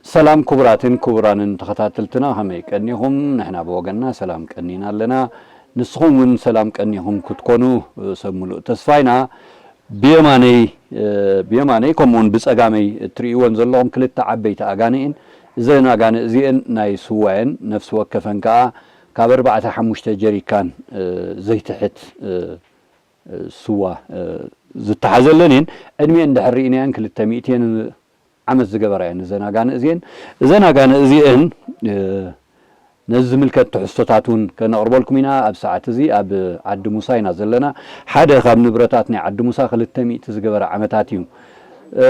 ሰላም ክቡራትን ክቡራንን ተኸታተልትና፣ ከመይ ቀኒኹም? ንሕና ብወገንና ሰላም ቀኒና ኣለና። ንስኹም እውን ሰላም ቀኒኹም ክትኮኑ ሰብ ምሉእ ተስፋ ኢና። ብየማነይ፣ እ፣ ብየማነይ ከምኡውን ብጸጋመይ እትርእይወን ዘለኹም ክልተ ዓበይቲ ኣጋንእ እየን። እዘን ኣጋንእ እዚአን ናይ ስዋ እየን። ነፍሲ ወከፈን ከኣ ካብ ኣርባዕተ ሓሙሽተ ጀሪካን፣ እ፣ ዘይትሕት፣ እ፣ እ፣ ስዋ፣ እ፣ ዝተሓዘለን እየን። ዕድሚአን እንድሕር ርኢናየን ክልተ ሚእቲ እየን። ዓመት ዝገበራ እየን እዘን ኣጋንእ እዚአን። እዘን ኣጋንእ እዚአን፣ እ፣ ነዚ ዝምልከት ትሕዝቶታት እውን ከነቕርበልኩም ኢና። ኣብ ሰዓት እዚ ኣብ ዓዲ ሙሳ ኢና ዘለና። ሓደ ካብ ንብረታት ናይ ዓዲ ሙሳ ክልተ ሚእቲ ዝገበረ ዓመታት እዩ። እ፣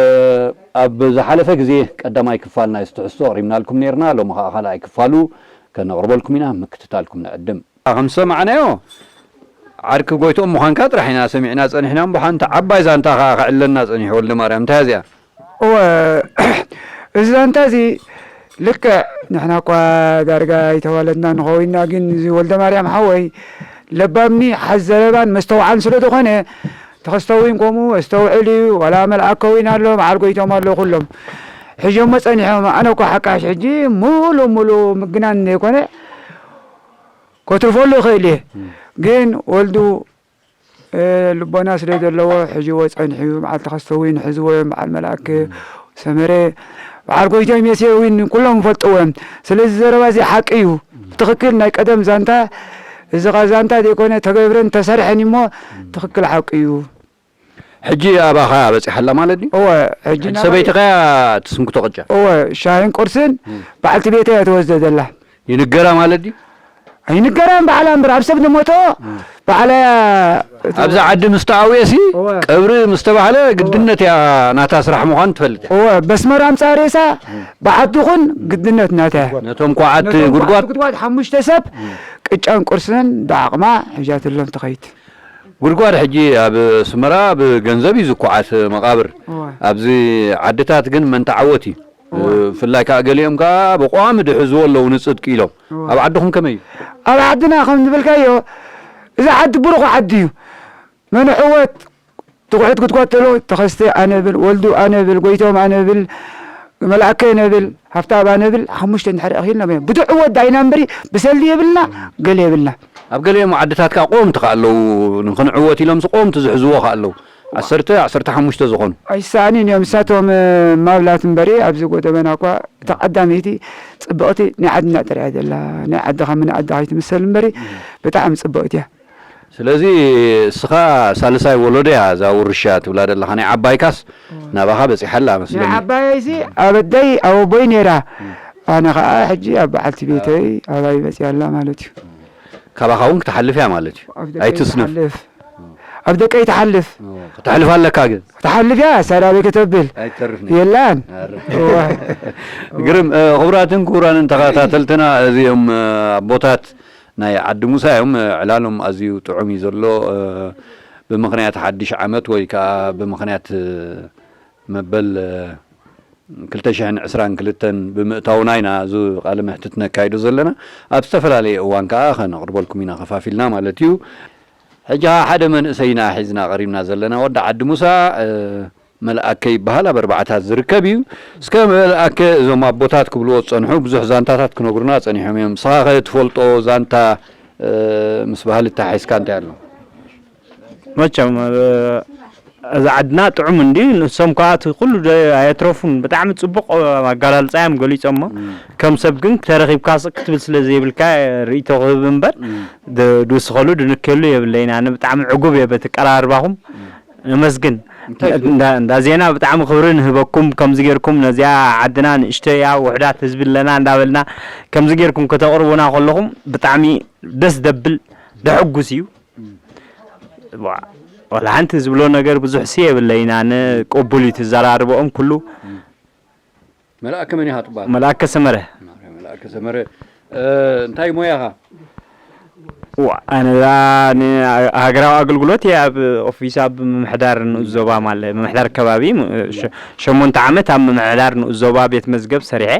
ኣብ ዝሓለፈ ግዜ ቀዳማይ ክፋል ናይዚ ትሕዝቶ ኣቕሪብናልኩም ነይርና። ሎሚ ኸዓ ካልኣይ ክፋሉ ከነቕርበልኩም ኢና። ምክትታልኩም ንዕድም። ከም ዝሰማዕናዮ ዓርኪ ጎይትኦም ምዃንካ ጥራሕ ኢና ሰሚዕና ጸኒሕና እምቦ፣ ሓንቲ ዓባይ ዛንታ ኸኣ ከዕልለና ጸኒሑ ወልደ ማርያም። እንታይ እያ እዚኣ? እወ፣ እዚ ዛንታ እዚ ልክዕ ንሕና እኳ ዳርጋ ኣይተዋለድና ንኸውን ኢና፣ ግን እዚ ወልደ ማርያም ሓወይ ለባምኒ ሓዝ ዘረባን መስተውዓን ስለ ዝኾነ፣ ተኸስተ እውን ከምኡ ኣስተውዕል እዩ፣ ዋላ መልኣከ እውን ኣሎ፣ በዓል ጎይቶም ኣሎ፣ ኩሎም ሒዞሞ ጸኒሖም። ኣነ እኳ ሓካሽ ሕጂ ሙሉ ሙሉ ምግናን ዘይኮነ፣ ከትርፈሉ ይኽእል እየ። እም። ግን ወልዱ፣ እ፣ ልቦና ስለ ዘለዎ ሒዝዎ ጸኒሑ እዩ። በዓል ተኸስተ እውን ሒዝዎ እዮም፣ በዓል መልኣክ እም። ሰመረ፣ በዓል ጎይቶም የሴ እውን ኩሎም ይፈልጥዎ እዮም። ስለዚ ዘረባ እዚ ሓቂ እዩ። እም። ብትኽክል ናይ ቀደም ዛንታ፣ እዚ ኸ ዛንታ ዘይኮነ ተገብረን ተሰርሐን እሞ እም። ትኽክል ሓቂ እዩ። ሕጂ ኣባኻ በጺሓ ኣላ ማለት ድዩ? እወ፣ ሕጂ ሕጂ ናባይ ሰበይትኻ እያ ትስንክቶ ቅጫ? እወ፣ ሻሂን ቁርስን እም። በዓልቲ ቤተይ እያ ትወስዶ ዘላ። ይንገራ ማለት ድዩ? ኣይንገራን ባዕላ እምበር፣ ኣብ ሰብ ዝሞቶ እም። ባዕላ እያ እቲ ኣብዛ ዓዲ ምስ ተኣውየሲ እወ። ቀብሪ ምስ ተባህለ እወ። ግድነት እያ ናታ ስራሕ ምዃኑ ትፈልጥ እያ። እወ፣ በስመራ ኣምጻእ ሬሳ እም። ብዓዲ ኹን ግድነት ናታ እያ። ነቶም ኳዓት ነቶም ጉድጓድ? ኳዓት ጉድጓድ ሓሙሽተ ሰብ እም። ቅጫን ቁርስን ብዓቕማ ሒዛትሎም ትኸይድ። ጉድጓድ ሕጂ ኣብ ኣስመራ ብገንዘብ እዩ ዝኳዓት መቓብር። እወ። ኣብዚ ዓድታት ግን መን ተዓወት እዩ። እወ። ብፍላይ ከኣ ገሊኦም ከኣ ብቋሚ ድሕዝዎ ኣለዉ ንጽድቂ ኢሎም። እወ። ኣብ ዓድኹም ከመይ እዩ? ኣብ ዓድና ከም ዝበልካዮ፣ እዚ ዓዲ ብሩኽ ዓዲ እዩ። መን ዕወት፣ ትቑሒት ክትጓተሎ፣ ተኸስተ ኣነ ብል፣ ወልዱ ኣነ ብል፣ ጎይቶም ኣነ ብል፣ መልኣከ ኣነ ብል፣ ሃፍታብ ኣነ ብል፣ ሓሙሽተ እንድሕር ኣኺልና፣ ብድዑ ወዲ ኣይና እምበሪ፣ ብሰልዲ የብልና፣ ገለ የብልና። ኣብ ገሊኦም ዓድታት ከኣ ቆምቲ ከኣ ኣለዉ፣ ንኽንዕወት ኢሎምሲ ቆምቲ ዝሕዝዎ ከኣ ኣለዉ። ዓሰርተ፣ ዓሰርተ ሓሙሽተ ዝኾኑ። ኣይሰኣንን እዮም፣ እሳቶም፣ እ፣ ማብላት እምበሪ፣ ኣብዚ ጎደበና እኳ፣ እታ ቀዳመይቲ ጽብቕቲ ናይ ዓድና ጥራይ እያ ዘላ። ናይ ዓድኻ ምን ዓድኻ ኣይትምሰል እምበሪ፣ ብጣዕሚ ጽብቕቲ እያ። ስለዚ እስኻ ሳልሳይ ወለዶ እያ እዛ ውርሻ ትብላ ዘለኻ። ናይ ዓባይካስ እወ። ናባኻ በጺሓ ኣላ ናይ መስለኒ። ዓባየይሲ ኣብ ኣደይ ኣብ ኣቦይ ነይራ። እም። ኣነ ኸኣ ሕጂ ኣብ በዓልቲ ቤተይ ኣባይ መጺኣ ኣላ ማለት እዩ። ካባኻ እውን ክትሓልፍ እያ ማለት እዩ። ኣብ ደቀይ ኣይትስንፍ። ትሓልፍ። ኣብ ደቀይ ትሓልፍ። እወ። ክትሕልፍ ኣለካ ግን። ክትሓልፍ እያ፣ ሳዳበይ ከተብል። ኣይትተርፍን እያ። የላን። ኣረ። እወ። ግርም፣ እ፣ ክቡራትን ክቡራንን ተኸታተልትና፣ እዚኦም፣ እ፣ ኣቦታት ናይ ዓዲ ሙሳ እዮም። ዕላሎም ኣዝዩ ጥዑም እዩ ዘሎ። እ፣ ብምኽንያት ሓድሽ ዓመት ወይ ከኣ ብምኽንያት፣ እ፣ መበል፣ እ፣ ክልተ ሽሕን ዕስራን ክልተን ብምእታውና ኢና እዚ ቃለ መሕትት ነካይዶ ዘለና። ኣብ ዝተፈላለየ እዋን ከኣ ከነቕርበልኩም ኢና ከፋፊልና ማለት እዩ። ሕጂ ከኣ ሓደ መንእሰይ ኢና ሒዝና ቀሪብና ዘለና። ወዲ ዓዲ ሙሳ፣ እ፣ መልኣከ ይበሃል፣ ኣብ ኣርባዕታት ዝርከብ እዩ። እስከ መልኣከ፣ እዞም ኣቦታት ክብልዎ ዝጸንሑ ብዙሕ ዛንታታት ክነግሩና ጸኒሖም እዮም። ንስኻ ከ ትፈልጦ ዛንታ፣ እ፣ ምስ ባህሊ ተሓሒዝካ እንታይ ኣሎ? መቸም፣ እ፣ እዚ ዓድና ጥዑም እንዲ፣ ንሶም ከኣ እቲ ኩሉ ደ-፣ ኣየትረፉን። ብጣዕሚ ጽቡቕ ኣገላልጻ እዮም ገሊጾሞ። እም። ከም ሰብ ግን ተረኺብካ ስቕ ክትብል ስለ ዘይብልካ ርእይቶ ክህብ እምበር፣ እም። ድ-፣ ድውስኸሉ ድንከሉ የብለይን። ኣነ ብጣዕሚ ዕጉብ እየ በቲ ቀራርባኹም። እም። ነመስግን። እንታይ ሽሙ? እንዳ፣ እንዳ ዜና ብጣዕሚ ክብሪ ንህበኩም፣ ከምዚ ጌርኩም ነዚኣ ዓድና ንእሽተይ እያ፣ ውሑዳት ህዝቢ ኣለና እንዳበልና ከምዚ ጌርኩም ከተቕርቡና ከለኹም ብጣዕሚ ደስ ደብል፣ ደሕጉስ እዩ። እም። ዋ-፣ ዋላ ሓንቲ ዝብሎ ነገር ብዙሕ ሲ የብለይን፣ ኣነ ቅቡል እዩ እቲ ዘራርበኦም ኩሉ። እም። መልኣከ መን ኢኻ ትበሃል? መልኣከ ሰመረ። መልኣከ ሰመረ። እ፣ እንታይ ሞያኻ? ዋ፣ ኣነ እዛ ንሃገራዊ ኣገልግሎት እየ ኣብ ኦፊስ ኣብ ምምሕዳር ንኡስ ዞባ፣ ማለት ምምሕዳር ከባቢ፣ ም-፣ ሸ-፣ ሸሞንተ ዓመት ኣብ ምምሕዳር ንኡስ ዞባ ቤት መዝገብ ሰሪሐ።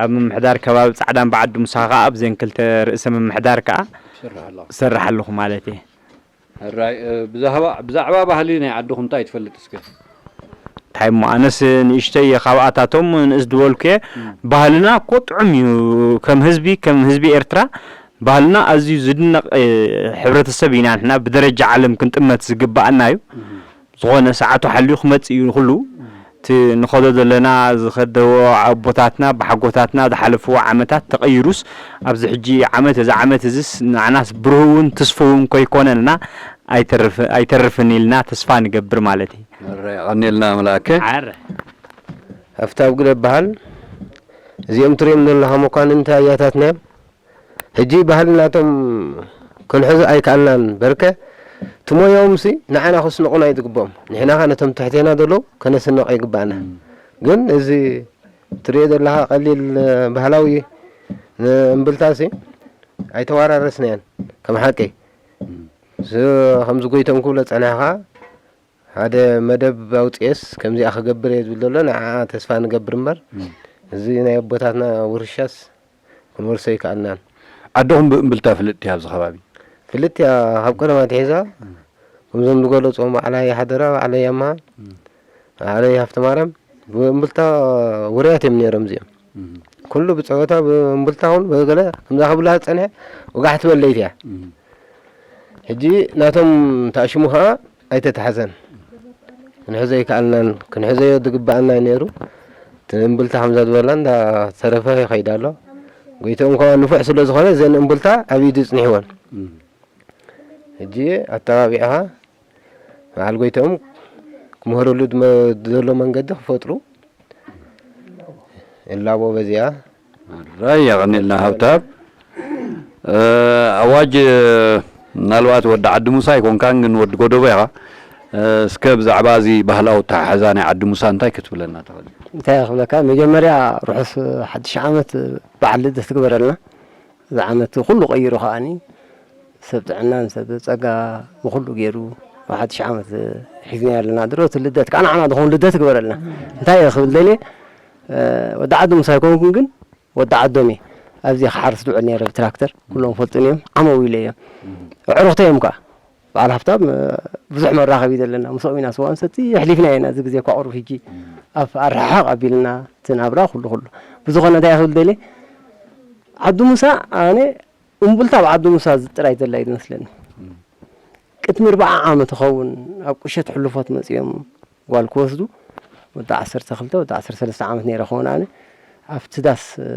ኣብ ምምሕዳር ከባቢ ጻዕዳን በዓዲ ሙሳ ከኣ ኣብዘን ክልተ ርእሰ ምምሕዳር ከኣ ትሰርሕ ኣለኻ። ዝሰርሕ ኣለኹ ማለት እየ። ሕራይ፣ እ፣ ብዛዕባ፣ ብዛዕባ ባህሊ ናይ ዓድኹም እንታይ ትፈልጥ እስከ? እንታይ እሞ፣ ኣነስ ንእሽተይ እየ ካብኣታቶም ንእስ ዝበልኩ እየ። እም። ባህልና እኮ ጥዑም እዩ። ከም ህዝቢ፣ ከም ህዝቢ ኤርትራ ባህልና ኣዝዩ ዝድነቕ፣ እ፣ ሕብረተሰብ ኢና። ንሕና ብደረጃ ዓለም ክንጥመት ዝግብኣና እዩ። እም። ዝኾነ ሰዓቱ ሓልዩ ክመጽእ እዩ ንኹሉ። እም። እቲ ንኸዶ ዘለና ዝኸደዎ ኣቦታትና ብሓጎታትና ዝሓለፍዎ ዓመታት ተቐይሩስ፣ ኣብዚ ሕጂ ዓመት፣ እዚ ዓመት እዚስ ንዓናስ ብሩህ እውን ትስፉ እውን ከይኮነልና ኣይተርፍ-፣ ኣይተርፍን ኢልና ተስፋ ንገብር ማለት እዩ። ኣረ፣ የቐንየልና መልኣከ። ኣረ። ሃፍታብ ግደ በሃል። እዚኦም ትሪኦም ዘለኻ መኳንንቲ ኣያታትና እዮም። ሕጂ ባህሊ ናቶም ክንሕዞ ኣይከኣልናን። በርከ እቲ ሞያኦምሲ ንዓና ከስንቑና እዩ ዝግብኦም። ንሕና ኸ ነቶም ትሕቴና ዘለዉ ከነስንቕ ይግባኣና። እም። ግን እዚ ትሪኦ ዘለኻ ቀሊል ባህላዊ እምብልታሲ ኣይተዋራረስናዮን ከም ሓቂ። እም። ስ-፣ ከምዚ ጎይቶም ክብሎ ጸኒሕኻ ሓደ መደብ ኣውጽኤስ ከምዚኣ ክገብር እየ ዝብል ዘሎ ንዓ ተስፋ ንገብር እምበር፣ እም። እዚ ናይ ኣቦታትና ውርሻስ ክንወርሶ ኣይከኣልናን። ዓድኹም ብእምብልታ ፍልጥቲ እያ ኣብዚ ከባቢ? ፍልጥቲ እያ፣ ካብ ቀደም ኣትሒዛ፣ እም። ከምዞም ዝገለጽዎም ባዕላይ ሓደራ፣ ባዕላይ ያማ፣ እም። ባዕላይ ሃፍተማርያም፣ ብእምብልታ ውሩያት እዮም ነይሮም እዚኦም። እም። ኩሉ ብጸወታ፣ ብእምብልታ ኹን ብገለ ከምዛ ክብላ ዝጸንሐ ወጋሕቲ በለይቲ እያ። እም። ሕጂ ናቶም ተኣሽሙ ኸኣ ኣይተታሕዘን። ክንሕዞ ኣይከኣልናን፣ ክንሕዘዮ ዝግብኣና እዩ ነይሩ። እቲ እምብልታ ከምዛ ዝበላ እንዳተረፈ ይኸይድ ኣሎ። ጎይትኦም ከኣ ንፉዕ ስለ ዝኾነ እዘን እምብልታ ኣብ ኢዱ ጽኒሕወን። እም። ሕጂ ኣተባቢዕኻ በዓል ጎይትኦም ክምህረሉ ድመ-፣ ዘሎ መንገዲ ክፈጥሩ ይላቦ በዚኣ። ራይ የቐንየልና ሃብታብ። እ፣ ኣዋጅ፣ እ፣ ምናልባት ወዲ ዓዲ ሙሳ ኣይኮንካን፣ ግን ወዲ ጎደቦ ኢኻ። እ፣ እስከ ብዛዕባ እዚ ባህላዊ ኣተሓሕዛ ናይ ዓዲ ሙሳ እንታይ ክትብለና ትኽእል? እንታይ ክብለካ፣ መጀመርያ ርሑስ ሓድሽ ዓመት በዓል ልደት ትግበረልና። እዚ ዓመት ኩሉ ቀይሩ ከኣኒ ሰብ ጥዕናን ሰብ ጸጋ ብኹሉ ገይሩ ኣብ ሓድሽ ዓመት ሒዝና ኣለና። ድሮ እቲ ልደት ከዓ ንዓና ዝኸውን ልደት ግበረልና። እንታይ እየ ክብል ደልየ፣ እ፣ ወዲ ዓዲ ሙሳ ኣይኮንኩን፣ ግን ወዲ ዓዶም እየ። ኣብዚ ክሓርስ ዝውዕል ነይረ ብትራክተር፣ ኩሎም ፈልጡኒ እዮም፣ ዓመው ኢለ እዮም። ኣዕሩኽተይ እዮም ከዓ። በዓል ሃፍታም፣ እ፣ ብዙሕ መራኸቢ ዘለና፣ ምስኦም ኢና ስዋ ንሰቲ፣ ኣሕሊፍና ኢና እዚ ግዜ እኳ ቁሩብ ሕጂ ኣብ ኣርሕሓቕ ኣቢልና እቲ ናብራ ኩሉ ኩሉ። ብዝኾነ እንታይ እየ ክብል ደልየ፣ ዓዲ ሙሳ ኣነ እምቡልታ ኣብ ዓዲ ሙሳ ጥራይ ዘላ እዩ ዝመስለኒ። እም። ቅድሚ ኣርብዓ ዓመት ይኸውን ኣብ ቁሸት ሕሉፎት መጺኦም ጓል ክወስዱ፣ ወዲ ዓሰርተ ክልተ፣ ወዲ ዓሰርተ ሰለስተ ዓመት ነይረ ክኸውን ኣነ። ኣብቲ ዳስ፣ እ፣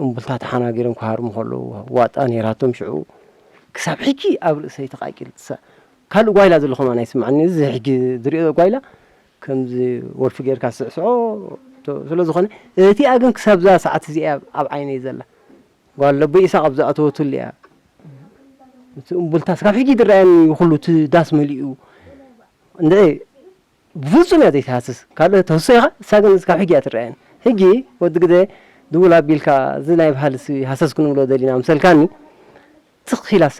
እምቡልታ ተሓናጊሮም ክሃርሙ ከለዉ፣ ዋጣ ነይራቶም ሽዑ። ክሳብ ሕጂ ኣብ ርእሰይ ተቓቂል። ሳ-፣ ካልእ ጓይላ ዘሎ ከማን ኣይስምዓኒ። እዚ ሕጂ ዝሪኦ ጓይላ ከምዚ ወልፊ ጌርካ ዝስዕስዖ ቶ-፣ ስለ ዝኾነ፣ እቲኣ ግን ክሳብ እዛ ሰዓት እዚኣ ኣብ ዓይነይ ዘላ። ጓል ለቦይ ኢሳቕ ኣብ ዝኣተወትሉ እያ። እቲ እምቡልታ እስካብ ሕጂ ዝረኣየኒ እዩ፣ ኩሉ እቲ ዳስ መሊኡ። እንደ ብፍጹም እያ ዘይትሃስስ። ካልእ ተህሶ ኢኻ፣ እሳ ግን እስካብ ሕጂ እያ ትረኣየኒ። ሕጂ ወዲ ግደ ድውል ኣቢልካ፣ እዚ ናይ ባህልሲ ሃሰስ ክንብሎ ደሊና ምሰልካኒ፣ ትኽ ኢላ እሳ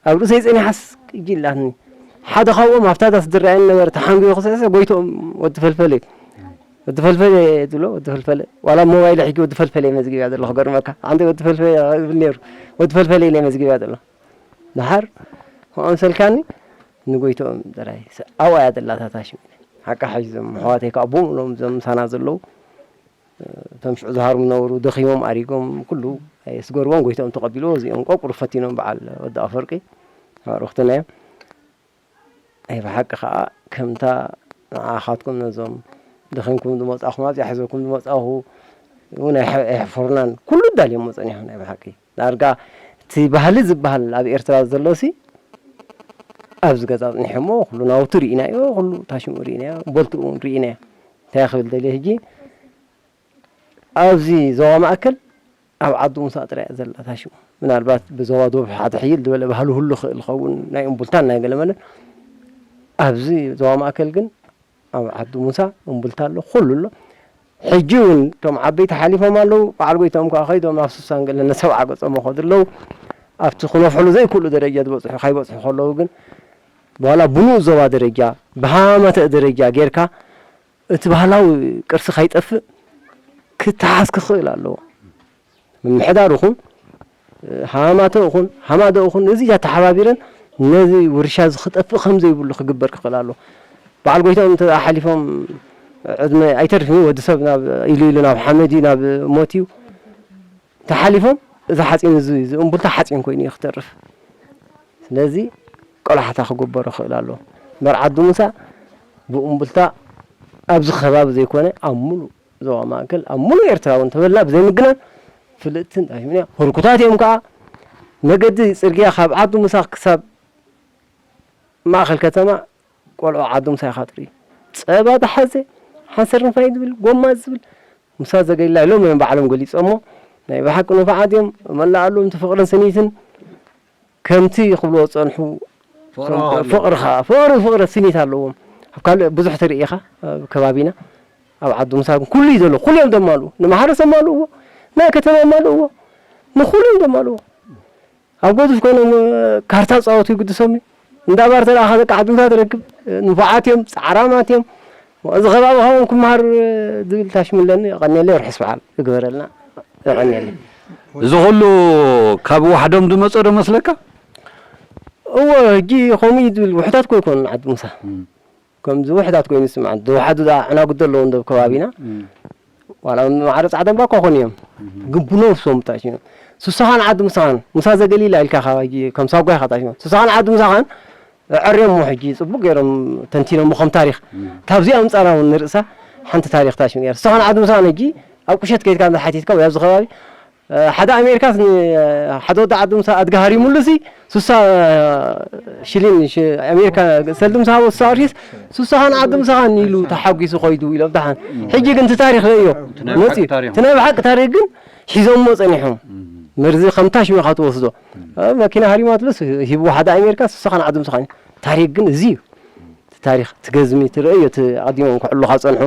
ኣብ ርእሰይ ጸኒሓስ ቅጂ ኢላትኒ። ሓደ ካብኦም ኣብታ ዳስ ዝረኣየኒ ነበረ፣ ተሓንጊሩ ክስዕስዕ፣ ጎይትኦም ወዲ ፈልፈለ እዩ። ወዲ ፈልፈለ ትብሎ፣ ወዲ ፈልፈለ። ዋላ ሞባይል ሕጂ ወዲ ፈልፈለ እዩ መዝጊብያ ዘሎ፣ ክገርመካ። ኣንተ ወዲ ፈልፈለ ዝብል ነይሩ። ወዲ ፈልፈለ ኢለ መዝጊብያ ዘሎ። ደሓር ከምኡ ኣምሰልካኒ፣ ንጎይትኦም ጥራይ። ስ-፣ ኣብኣ እያ ዘላ እታ ታሽም ኢለ። ሓቃ ሓይዞም ኣሕዋተይ ከዓ ብምሎም እዞም ምሳና ዘለዉ፣ እቶም ሽዑ ዝሃርሙ ዝነበሩ ደኺሞም ኣሪጎም፣ ኩሉ ኣየስገርዎም፣ ጎይትኦም ተቐቢልዎ፣ እዚኦም ቆቁሩ ፈቲኖም፣ በዓል ወዲ ኣፈወርቂ ኣዕሩኽትና እዮም። ኣይ ብሓቂ ኸዓ ከምታ ንዓኻትኩም ነዞም ደኺምኩም ዝመጻኹም፣ ኣብዚኣ ሒዘኩም ዝመጻኹ እውን ኣይሕ-፣ ኣየሕፈሩናን። ኩሉ ኣዳልዮሞ ጸኒሖም ናይ ብሓቂ። ዳርጋ እቲ ባህሊ ዝበሃል ኣብ ኤርትራ ዘሎሲ ኣብዚ ገዛ ኣጽኒሖሞ፣ ኩሉ ናውቲ ርኢናዮ፣ ኩሉ ታሽሙ ርኢናዮ፣ ቦልትኡ እውን ርኢናዮ። እንታይ ክብል ደልየ ሕጂ፣ ኣብዚ ዞባ ማእከል ኣብ ዓዲ ሙሳ ጥራይ እያ ዘላ ታሽሙ። ምናልባት ብዞባ ዶብ ሓደ ሕይል ዝበለ ባህሊ ህሉ ይኽእል ይኸውን፣ ናይ እምቡልታን ናይ ገለመለን። ኣብዚ ዞባ ማእከል ግን ኣብ ዓዲ ሙሳ እምቡልታ ኣሎ፣ ኩሉ ኣሎ። ሕጂ እውን እቶም ዓበይቲ ሓሊፎም ኣለዉ። በዓል ጎይትኦም ከኣ ከይዶም ኣብ ስሳን ገለን ሰብዓ ገጾም ይኸዱ ኣለዉ። ኣብቲ ክነፍሕሉ ዘይክእሉ ደረጃ ዝበፅሑ፣ ካይበፅሑ ከለዉ ግን፣ ዋላ ብንኡስ ዞባ ደረጃ፣ ብሃማመተ ደረጃ ጌርካ፣ እቲ ባህላዊ ቅርሲ ካይጠፍእ ክተሓዝ ክኽእል ኣለዎ። ምምሕዳር ይኹን፣ ሃማተ ይኹን፣ ሃማደ ይኹን፣ እዚ ተሓባቢረን ነዚ ውርሻ እዚ ክጠፍእ ከም ዘይብሉ ክግበር ክኽእል ኣለዎ። በዓል ጎይትኦም እንተ ሓሊፎም፣ ዕድመ ኣይተርፍን እዩ፣ ወዲ ሰብ ናብ ኢሉ ኢሉ ናብ ሓመድ እዩ፣ ናብ ሞት እዩ። ተሓሊፎም፣ እዚ ሓፂን እዚ፣ እዚ እምቡልታ ሓፂን ኮይኑ እዩ ክተርፍ። ስለዚ ቆላሕታ ክግበሮ ክኽእል ኣለዎ። መርዓ ዓዲ ሙሳ ብእምቡልታ ኣብዚ ከባቢ ዘይኮነ ኣብ ሙሉእ ዞባ ማእከል፣ ኣብ ሙሉእ ኤርትራ እውን ተበልና ብዘይምግናን ፍልጥትን ጣይምን እያ። ህርኩታት እዮም ከዓ። መገዲ ጽርግያ ካብ ዓዲ ሙሳ ክሳብ ማእከል ከተማ ቆልዑ ዓዲ ሙሳ ይኻጥሩ እዩ። ጸባ ተሓዘ፣ ሓንሰር ንፋይ ዝብል፣ ጎማ ዝብል፣ ሙሳ ዘገሊላ ኢሎም እዮም ባዕሎም ገሊጾሞ። ናይ ብሓቂ ንፉዓት እዮም። መላእ ኣለዎም እቲ ፍቕርን ስኒትን። ከምቲ ክብልዎ ዝጸንሑ ፍቕሪ ፍቕሪ ኸዓ፣ ፍቕሪ፣ ፍቕሪ ስኒት ኣለዎም። ኣብ ካልእ ብዙሕ ትርኢ ኢኻ፣ ኣብ ከባቢና፣ ኣብ ዓዲ ሙሳ ግን ኩሉ እዩ ዘሎ። ኩሉ እዮም ዘማልኡ። ንማሕረስ ኣማልእዎ፣ ናይ ከተማ ኣማልእዎ፣ ንኹሉ እዮም ዘማልእዎ። ኣብ ገዙፍ ኮይኖም ካርታ ዝጻወቱ ይግድሶም እዩ። እንዳ ባር ተለኣኻ ደቂ ዓዲ ሙሳ ትረክብ። ንፉዓት እዮም፣ ጻዕራማት እዮም። እዚ ከባቢ ካብኦም ክመሃር ዝብል ታሽሙ ኣለኒ። የቐንየለይ፣ ርሑስ በዓል ይግበረልና። የቐንየለይ። እዚ ኩሉ ካብ ዋሕዶም ዝመጸ ዶ መስለካ? እወ፣ ሕጂ ከምኡ እዩ ዝብል ውሑዳት እኮ ኣይኮኑን ዓዲ ሙሳ። እም። ከምዚ ውሑዳት ኮይኑ ይስምዓኒ። ዝወሓዱ ደኣ ዕናጉድ ኣለዉ እንዶ ኣብ ከባቢና። እም። ዋላ ማዕረ ጻዕዳ እምባ እኳ ኮኑ እዮም። እም። ግን ብነብሶም ታሽሞም። ስሳኻን ዓዲ ሙሳኻን፣ ሙሳ ዘገሊላ ኢልካ ካብ ሕጂ ከም ሳጓ ኢኻ ታሽሞም። ስሳኻን ዓዲ ሙሳኻን ኣዐርዮሞ ሕጂ ጽቡቅ ገይሮም ተንቲኖሞ ከም ታሪኽ። እም። ካብዚ ኣንጻር እውን ንርእሳ ሓንቲ ታሪኽ ታሽሙ ነይራ። ስሳኻን ዓዲ ሙሳኻን ሕጂ ኣብ ቁሸት ከይድካ እንተ ሓቲትካ ወይ ኣብዚ ከባቢ፣ እ፣ ሓደ ኣሜሪካስ ን-፣ ሓደ ወዲ ዓዲ ሙሳ ኣድጊ ሃሪሙሉሲ፣ ስሳ ሽሊን ሽ-፣ ኣሜሪካ ሰልዲ ምስ ሃቦ፣ ስሳ ቅርሺስ፣ ስሳኻን ዓዲ ሙሳኻን ኢሉ ተሓጒሱ ኸይዱ ኢሎም ደሓን። ሕጂ ግን እቲ ታሪኽ ርእዮ። እቲ ናይ ብሓቂ መጽዩ። ታሪኽ። እቲ ናይ ብሓቂ ታሪኽ ግን ሒዞሞ ጸኒሖም። እም። መርዚ ከም ታሽሙ ኢኻ ትወስዶ። እም። እ፣ መኪና ሃሪማትሉስ ሂብዎ ሓደ ኣሜሪካ፣ ስሳኻን ዓዲ ሙሳኻን። ታሪኽ ግን እዚ እዩ። እቲ ታሪኽ፣ እቲ ገዝሚ፣ እቲ ርእዮ፣ እቲ ኣቐዲሞም ክዕሉኻ ጸንሑ።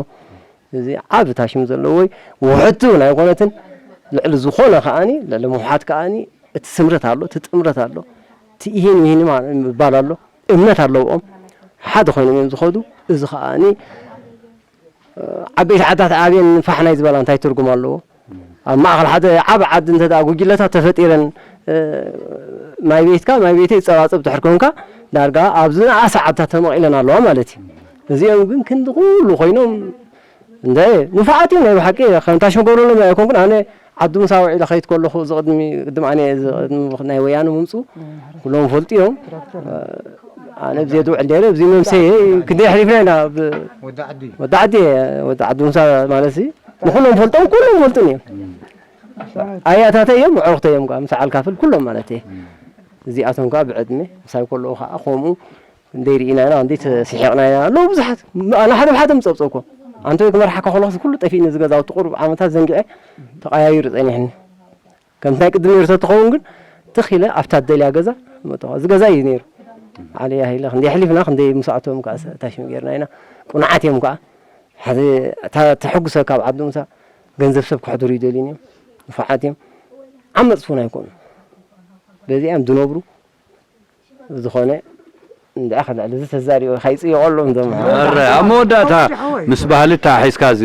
እዚ ዓቢ ታሽም ዘለዎ ወይ ውሕድቲ እውን ኣይኮነትን። ልዕሊ ዝኾነ ከኣኒ፣ ልዕሊ ምውሓድ ከኣኒ፣ እቲ ስምረት ኣሎ፣ እቲ ጥምረት ኣሎ፣ እቲ ኢሂን ሚሂን ማ-፣ ምባል ኣሎ፣ እምነት ኣለዎም። ሓደ ኮይኖም እዮም ዝኸዱ። እዚ ከኣኒ፣ እ፣ ዓበይቲ ዓድታት ኣብየን ፋሕ ናይ ዝበላ እንታይ ትርጉም ኣለዎ? ኣብ ማእከል ሓደ ዓቢ ዓዲ እንተ ደኣ ጉጅለታት ተፈጢረን፣ እ፣ ማይ ቤትካ፣ ማይ ቤተይ ይጸባጸብ ድሕር ኮንካ፣ ዳርጋ ኣብ ዝነኣሰ ዓድታት ተመቒለን ኣለዋ ማለት እዩ። እዚኦም ግን ክንዲ ኩሉ ኮይኖም፣ እንደ ንፉዓት እዮም ናይ ብሓቂ፣ ከም ታሽሙ ገብረሎም ኣይኮንኩን። ኣነ ዓዲ ሙሳ ውዒለ ከይድ ከለኹ፣ እዚ ቅድሚ፣ ቅድሚ ኣነ፣ እዚ ቅድሚ ናይ ወያነ ምምጽኡ፣ ኩሎም ፈልጡ እዮም። ኣነ ብዜ ዝውዕል ነይረ፣ ብዚ መምሰየ ክንደይ ኣሕሊፍና ኢና፣ ብ-፣ ወዲ ዓዲ። ወዲ ዓዲ፣ ወዲ ዓዲ ሙሳ ማለት እዚ፣ ንኹሎም ፈልጦም፣ ኩሎም ፈልጡን እዮም። ኣያታተይ እዮም፣ ኣዕሩኽተይ እዮም፣ ከዓ ምስ ዓል ካፍል ኩሎም ማለት እየ። እዚኣቶም ከዓ ብዕድመ፣ ምሳይ ከለዉ ከዓ ከምኡ፣ ክንደይ ርኢና ኢና፣ ክንደይ ተሲሒቕና ኢና፣ ኣለዉ ብዙሓት። ኣነ ሓደ ብሓደ ምጸብጸብኮ። ኣንተ ወይ ክመርሓካ ከለኹ ኩሉ ጠፊእኒ፣ እዚ ገዛውቲ ቁሩብ ዓመታት ዘንጊዐ ተቐያይሩ ጸኒሕኒ። ከምቲ ናይ ቅድም ነይሩ ተትኸውን ግን፣ ትኽ ኢለ ኣብታ እደልያ ገዛ መጠኹ። እዚ ገዛ እዩ ነይሩ። ዓሊ ያሂለ ክንደይ ኣሕሊፍና፣ ክንደይ ምስኣቶም ከኣ ሰ-፣ ታሽም ጌርና ኢና። ቁኑዓት እዮም ከኣ። ሕዚ እታ ተሐጉሰካ ኣብ ዓዲ ሙሳ፣ ገንዘብ ሰብ ከሕድሩ ይደልዩን እዮም። ንፉዓት እዮም። ዓመጽ እውን ኣይኮኑን። በዚኣ እዮም ዝነብሩ። ዝኾነ እንድዒ፣ ካብ ልዕሊ እዚ ተዛሪበ ካይጽየቖሎም እዞም። ኣረ፣ ኣብ መወዳእታ ምስ ባህሊ ተሓሒዝካ፣ እዚ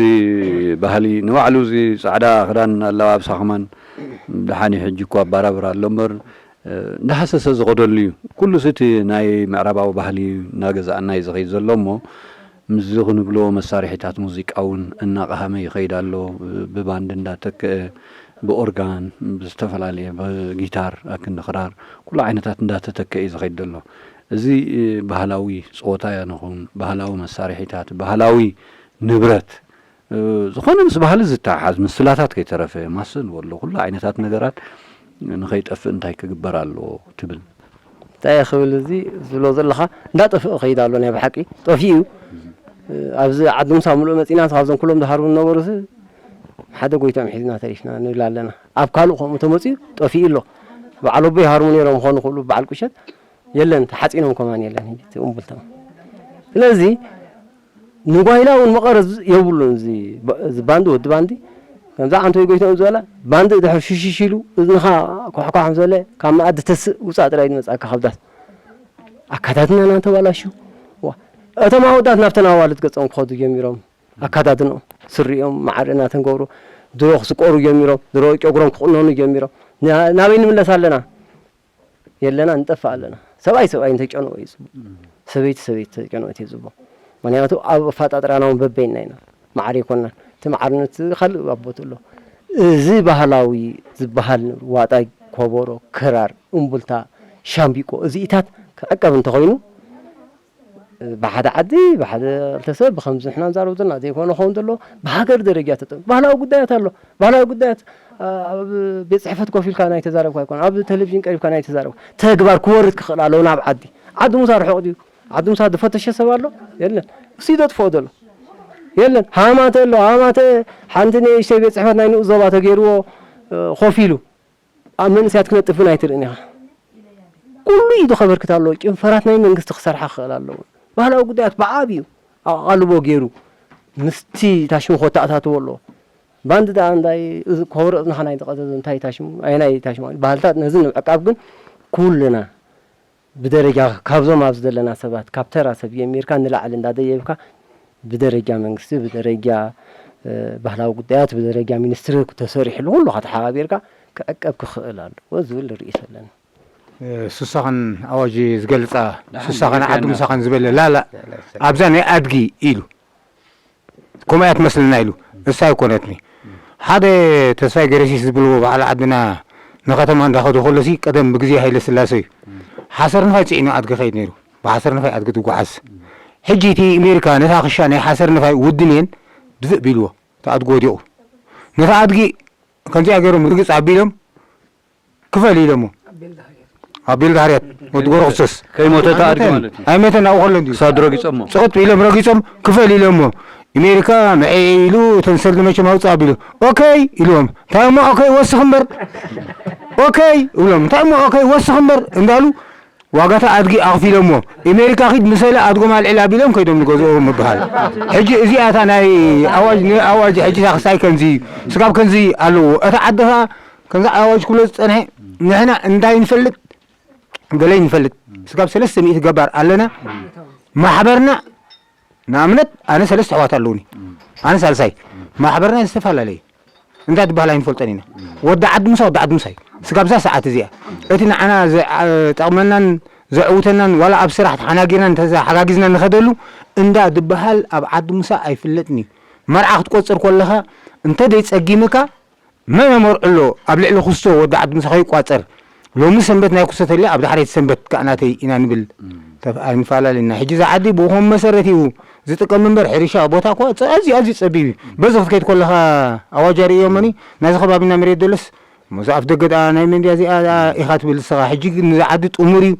ባህሊ ንባዕሉ፣ እዚ ጻዕዳ ክዳን ኣለባብሳ ከማን ደሓን እዩ። ሕጂ እኮ ኣባራብር ኣሎ እምበር፣ እ፣ እንዳሃሰሰ ዝኸደሉ እዩ። ኩሉስ እቲ ናይ ምዕራባዊ ባህሊ እናገዛእና እዩ ዝኸይድ ዘሎ እሞ፣ ምስዚ ክንብሎ መሳርሒታት ሙዚቃ እውን እናቐሃመ ይኸይድ ኣሎ። ብባንድ እንዳተክአ፣ ብኦርጋን፣ ብዝተፈላለየ፣ ብጊታር፣ ኣክንዲ ክራር፣ ኩሉ ዓይነታት እንዳተተክአ እዩ ዝኸይድ ዘሎ። እዚ፣ እ፣ ባህላዊ ጸወታ ይኹን፣ ባህላዊ መሳርሒታት፣ ባህላዊ ንብረት፣ እ፣ ዝኾነ ምስ ባህሊ ዝተሓሓዝ ምስላታት ከይተረፈ፣ ማሰን ወሎ፣ ኩሉ ዓይነታት ነገራት ንኸይጠፍእ እንታይ ክግበር ኣለዎ ትብል? እንታይ ክብል፣ እዚ ዝብሎ ዘለኻ እንዳጠፍኦ ከይድ ኣሎ። ናይ ብሓቂ ጠፊኡ እዩ። ኣብዚ ዓዲ ሙሳ ምሉእ መጺና፣ ካብዞም ኩሎም ዝሃርሙ ዝነበሩስ ሓደ ጎይቶም ሒዝና ተሪፍና ንብል ኣለና። ኣብ ካልእ ከምኡ ተመጺኡ ጠፊኡ ኣሎ። በዓል ኣቦይ ይሃርሙ ነይሮም፣ ክኾኑ ክእሉ በዓል ቁሸት የለን፣ ተሓጺኖም ከማን የለን። ሕጂ እቲ እምቡልታ፣ ስለዚ ንጓይላ እውን መቐረት የብሉን። እዚ ባ-፣ እዚ ባንዲ፣ ወዲ ባንዲ ከምዛ ዓንተይ ጎይቶም ዝበላ ባንዲ ድሕር ሽሽሽ ኢሉ እዝንኻ ኳሕኳሕ ምስ በለ ካብ መኣዲ ተስእ ውፃእ ጥራይ ዝመፅኣካ ካብ ዳስ ኣካታትና እናተባላሹ። ዋ፣ እቶም ኣወዳት ናብተን ኣዋልድ ገጾም ክኸዱ ጀሚሮም። ኣካዳድንኦም፣ ስሪኦም፣ ማዕረ እናተንገብሩ ድሮ ክስቆሩ ጀሚሮም፣ ድሮ ጨጉሮም ክቑነኑ ጀሚሮም። ና-፣ ናበይ ንምለስ ኣለና? የለና፣ ንጠፍእ ኣለና። ሰብኣይ ሰብኣይ እንተጨንኦ እዩ ጽቡቕ። ሰበይቲ ሰበይቲ እንተጨንኦት እዩ ጽቡቕ። ምኽንያቱ ኣብ ኣፈጣጥራና እውን በበይንና ኢና። ማዕረ ኣይኮንናን። እቲ ማዕርነት ካልእ ኣብ ቦትኡ ኣሎ። እዚ ባህላዊ ዝበሃል ዋጣ፣ ኮቦሮ፣ ክራር፣ እምቡልታ፣ ሻምቢቆ፣ እዚኢታት ክዕቀብ እንተኾይኑ፣ ብሓደ ዓዲ፣ ብሓደ ክልተ ሰብ፣ ብኸምዚ ንሕና ንዛረብ ዘለና ዘይኮነ ክኸውን ዘለዎ፣ ብሃገር ደረጃ ተጠ-፣ ባህላዊ ጉዳያት ኣሎ። ባህላዊ ጉዳያት፣ ኣ-፣ ኣብ ቤት ጽሕፈት ኮፍ ኢልካ ናይ ተዛረብካ ኣይኮነን። ኣብ ቴሌቪዥን ቀሪብካ ናይ ተዛረብካ። ተግባር ክወርድ ክኽእል ኣለዎ ናብ ዓዲ። ዓዲ ሙሳ ርሑቕ ድዩ? ዓዲ ሙሳ ዝፈተሸ ሰብ ኣሎ? የለን። እሱ እዩ ዘጥፍኦ ዘሎ። የለን። ሃማተ ኣሎ። ሃማተ ሓንቲ ንእሽተይ ቤት ጽሕፈት ናይ ንኡስ ዞባ ተገይርዎ፣ እ፣ ኮፍ ኢሉ። ኣብ መንእሰያት ክነጥፍ ግን ኣይትርእን ኢኻ። ኩሉ ኢዱ ከበርክት ኣለዎ። ጭንፈራት ናይ መንግስቲ ክሰርሓ ክኽእል ኣለዎ። ባህላዊ ጉዳያት ብዓብዩ ኣቓልቦ ገይሩ ምስቲ ታሽሙ ከተኣታትዎ ኣለዎ። ባንዲ ደኣ እንታይ እዚ ኮበሮ እዝንኻ ናይ ዝቐዘዘ እንታይ ታሽሙ፣ ኣየናይ ታሽሙ? ባህልታት ነዚ ንምዕቃብ ግን ኩልና ብደረጃ ካብዞም ኣብዚ ዘለና ሰባት፣ ካብ ተራ ሰብ ጀሚርካ ንላዕሊ እንዳደየብካ ብደረጃ መንግስቲ፣ ብደረጃ፣ እ፣ ባህላዊ ጉዳያት፣ ብደረጃ ሚኒስትሪ ተሰሪሕሉ ኩሉ ከተሓባቢርካ ክዕቀብ ክኽእል ኣለዎ ዝብል ርእይቶ ኣለኒ። እ፣ ሱሳኸን ኣዋጅ ዝገልጻ፣ ደሓን ሱሳኸን መሪሕና። ዓዲ ምሳኸን ዝበለ ላላ፣ ኣብዛ ናይ ኣድጊ ኢሉ። ከምኡ እያ ትመስለና ኢሉ። እሳ ኣይኮነትኒ። ሓደ ተስፋይ ገረሲስ ዝብልዎ በዓል ዓድና ንኸተማ እንዳኸዱ ከሎሲ ቀደም ብግዜ ሃይለ ስላሴ እዩ። ሓሰር ንፋይ ጽዒኑ ኣድጊ ከይድ ነይሩ። ብሓሰር ንፋይ ኣድጊ ትጓዓዝ። ሕጂ እቲ ኣሜሪካ ነታ ክሻ ናይ ሓሰር ንፋይ ውድን እየን ድፍእ ቢልዎ። እቲ ኣድጊ ወዲቑ። ነታ ኣድጊ ከምዚኣ ገይሮም ርግጽ ኣቢሎም ክፈል ኢሎሞ። ኣቤል ዳህርያት ወዲ ጎረኽሰስ። ከይሞተ እታ ኣድጊ ኣይመተን፣ ማለት እዩ። ኣይመተን ኣብኡ ከሎ እንድዩ። ክሳዱ ረጊጾሞ። ጽቕጥ ኢሎም ረጊጾም ክፈል ኢሎሞ። ኣሜሪካ ንዐ ኢሉ እተን ሰልዲ መቸም ኣውጽእ ኣቢሉ። ኦኬይ ኢልዎም። እንታይ እሞ ኦኬይ ወስኽ እምበር። ኦኬይ ይብሎም። እንታይ እሞ ኦኬይ ወስኽ እምበር እንዳሉ ዋጋታ ኣድጊ ኣኽፊሎሞ። ኣሜሪካ ኺድ ምሰለ ኣድጎም ኣልዕል ኣቢሎም ከይዶም ንገዝኦ ምብሃል። ሕጂ እዚኣ እታ ናይ ኣዋጅ፣ ንኣዋጅ ሕጂ እታ ክሳይ ከምዚ እዩ። ስጋብ ከምዚ ኣለዎ። እታ ዓዲ ኸኣ ከምዚ ኣዋጅ ክብሎ ዝጸንሐ ንሕና እንታይ ንፈልጥ ገለ ንፈልጥ። ስጋብ ሰለስተ ሚእቲ ገባር ኣለና። ማሕበርና ንኣብነት ኣነ ሰለስተ ኣሕዋት ኣለዉኒ። ኣነ ሳልሳይ። ማሕበርና ዝተፈላለየ። እንታይ ዝበሃል ኣይንፈልጦን ኢና። ወዲ ዓዲ ምሳ ወዲ ዓዲ ምሳ እዩ። ስጋብ እዛ ሰዓት እዚኣ እቲ ንዓና ዘ-፣ ኣ-፣ ጠቕመናን ዘዕውተናን ዋላ ኣብ ስራሕ ተሓናጊርና እንተዘ-፣ ሓጋጊዝና ንኸደሉ እንዳ ዝበሃል ኣብ ዓዲ ምሳ ኣይፍለጥን እዩ። መርዓ ክትቆጽር ከለኻ እንተ ደይጸጊምካ መን መርዑ ኣሎ ኣብ ልዕሊ ኩስቶ ወዲ ዓዲ ምሳ ከይቋጸር። ሎሚ ሰንበት ናይ ኩስቶ ተልዩ ኣብ ዳሕረይቲ ሰንበት ከኣ ናተይ ኢና ንብል። እም። ተፍ-፣ ኣይንፈላለና። ሕጂ እዛ ዓዲ ብኸም መሰረት እዩ ዝጥቀም እምበር ሕርሻ ቦታ እኮ ጸ-፣ ኣዝዩ፣ ኣዝዩ ጸቢብ እዩ። በዚ ክትከይድ ከለኻ ኣዋጅ ኣርእዮሞኒ፣ ናይዚ ከባቢና መሬት ደለስ፣ እሞ እዛ ኣፍ ደገ ደኣ ናይ መን ድያ እዚኣ ደኣ ኢኻ ትብል ንስኻ። ሕጂ ግን እዚ ዓዲ ጥሙር እዩ።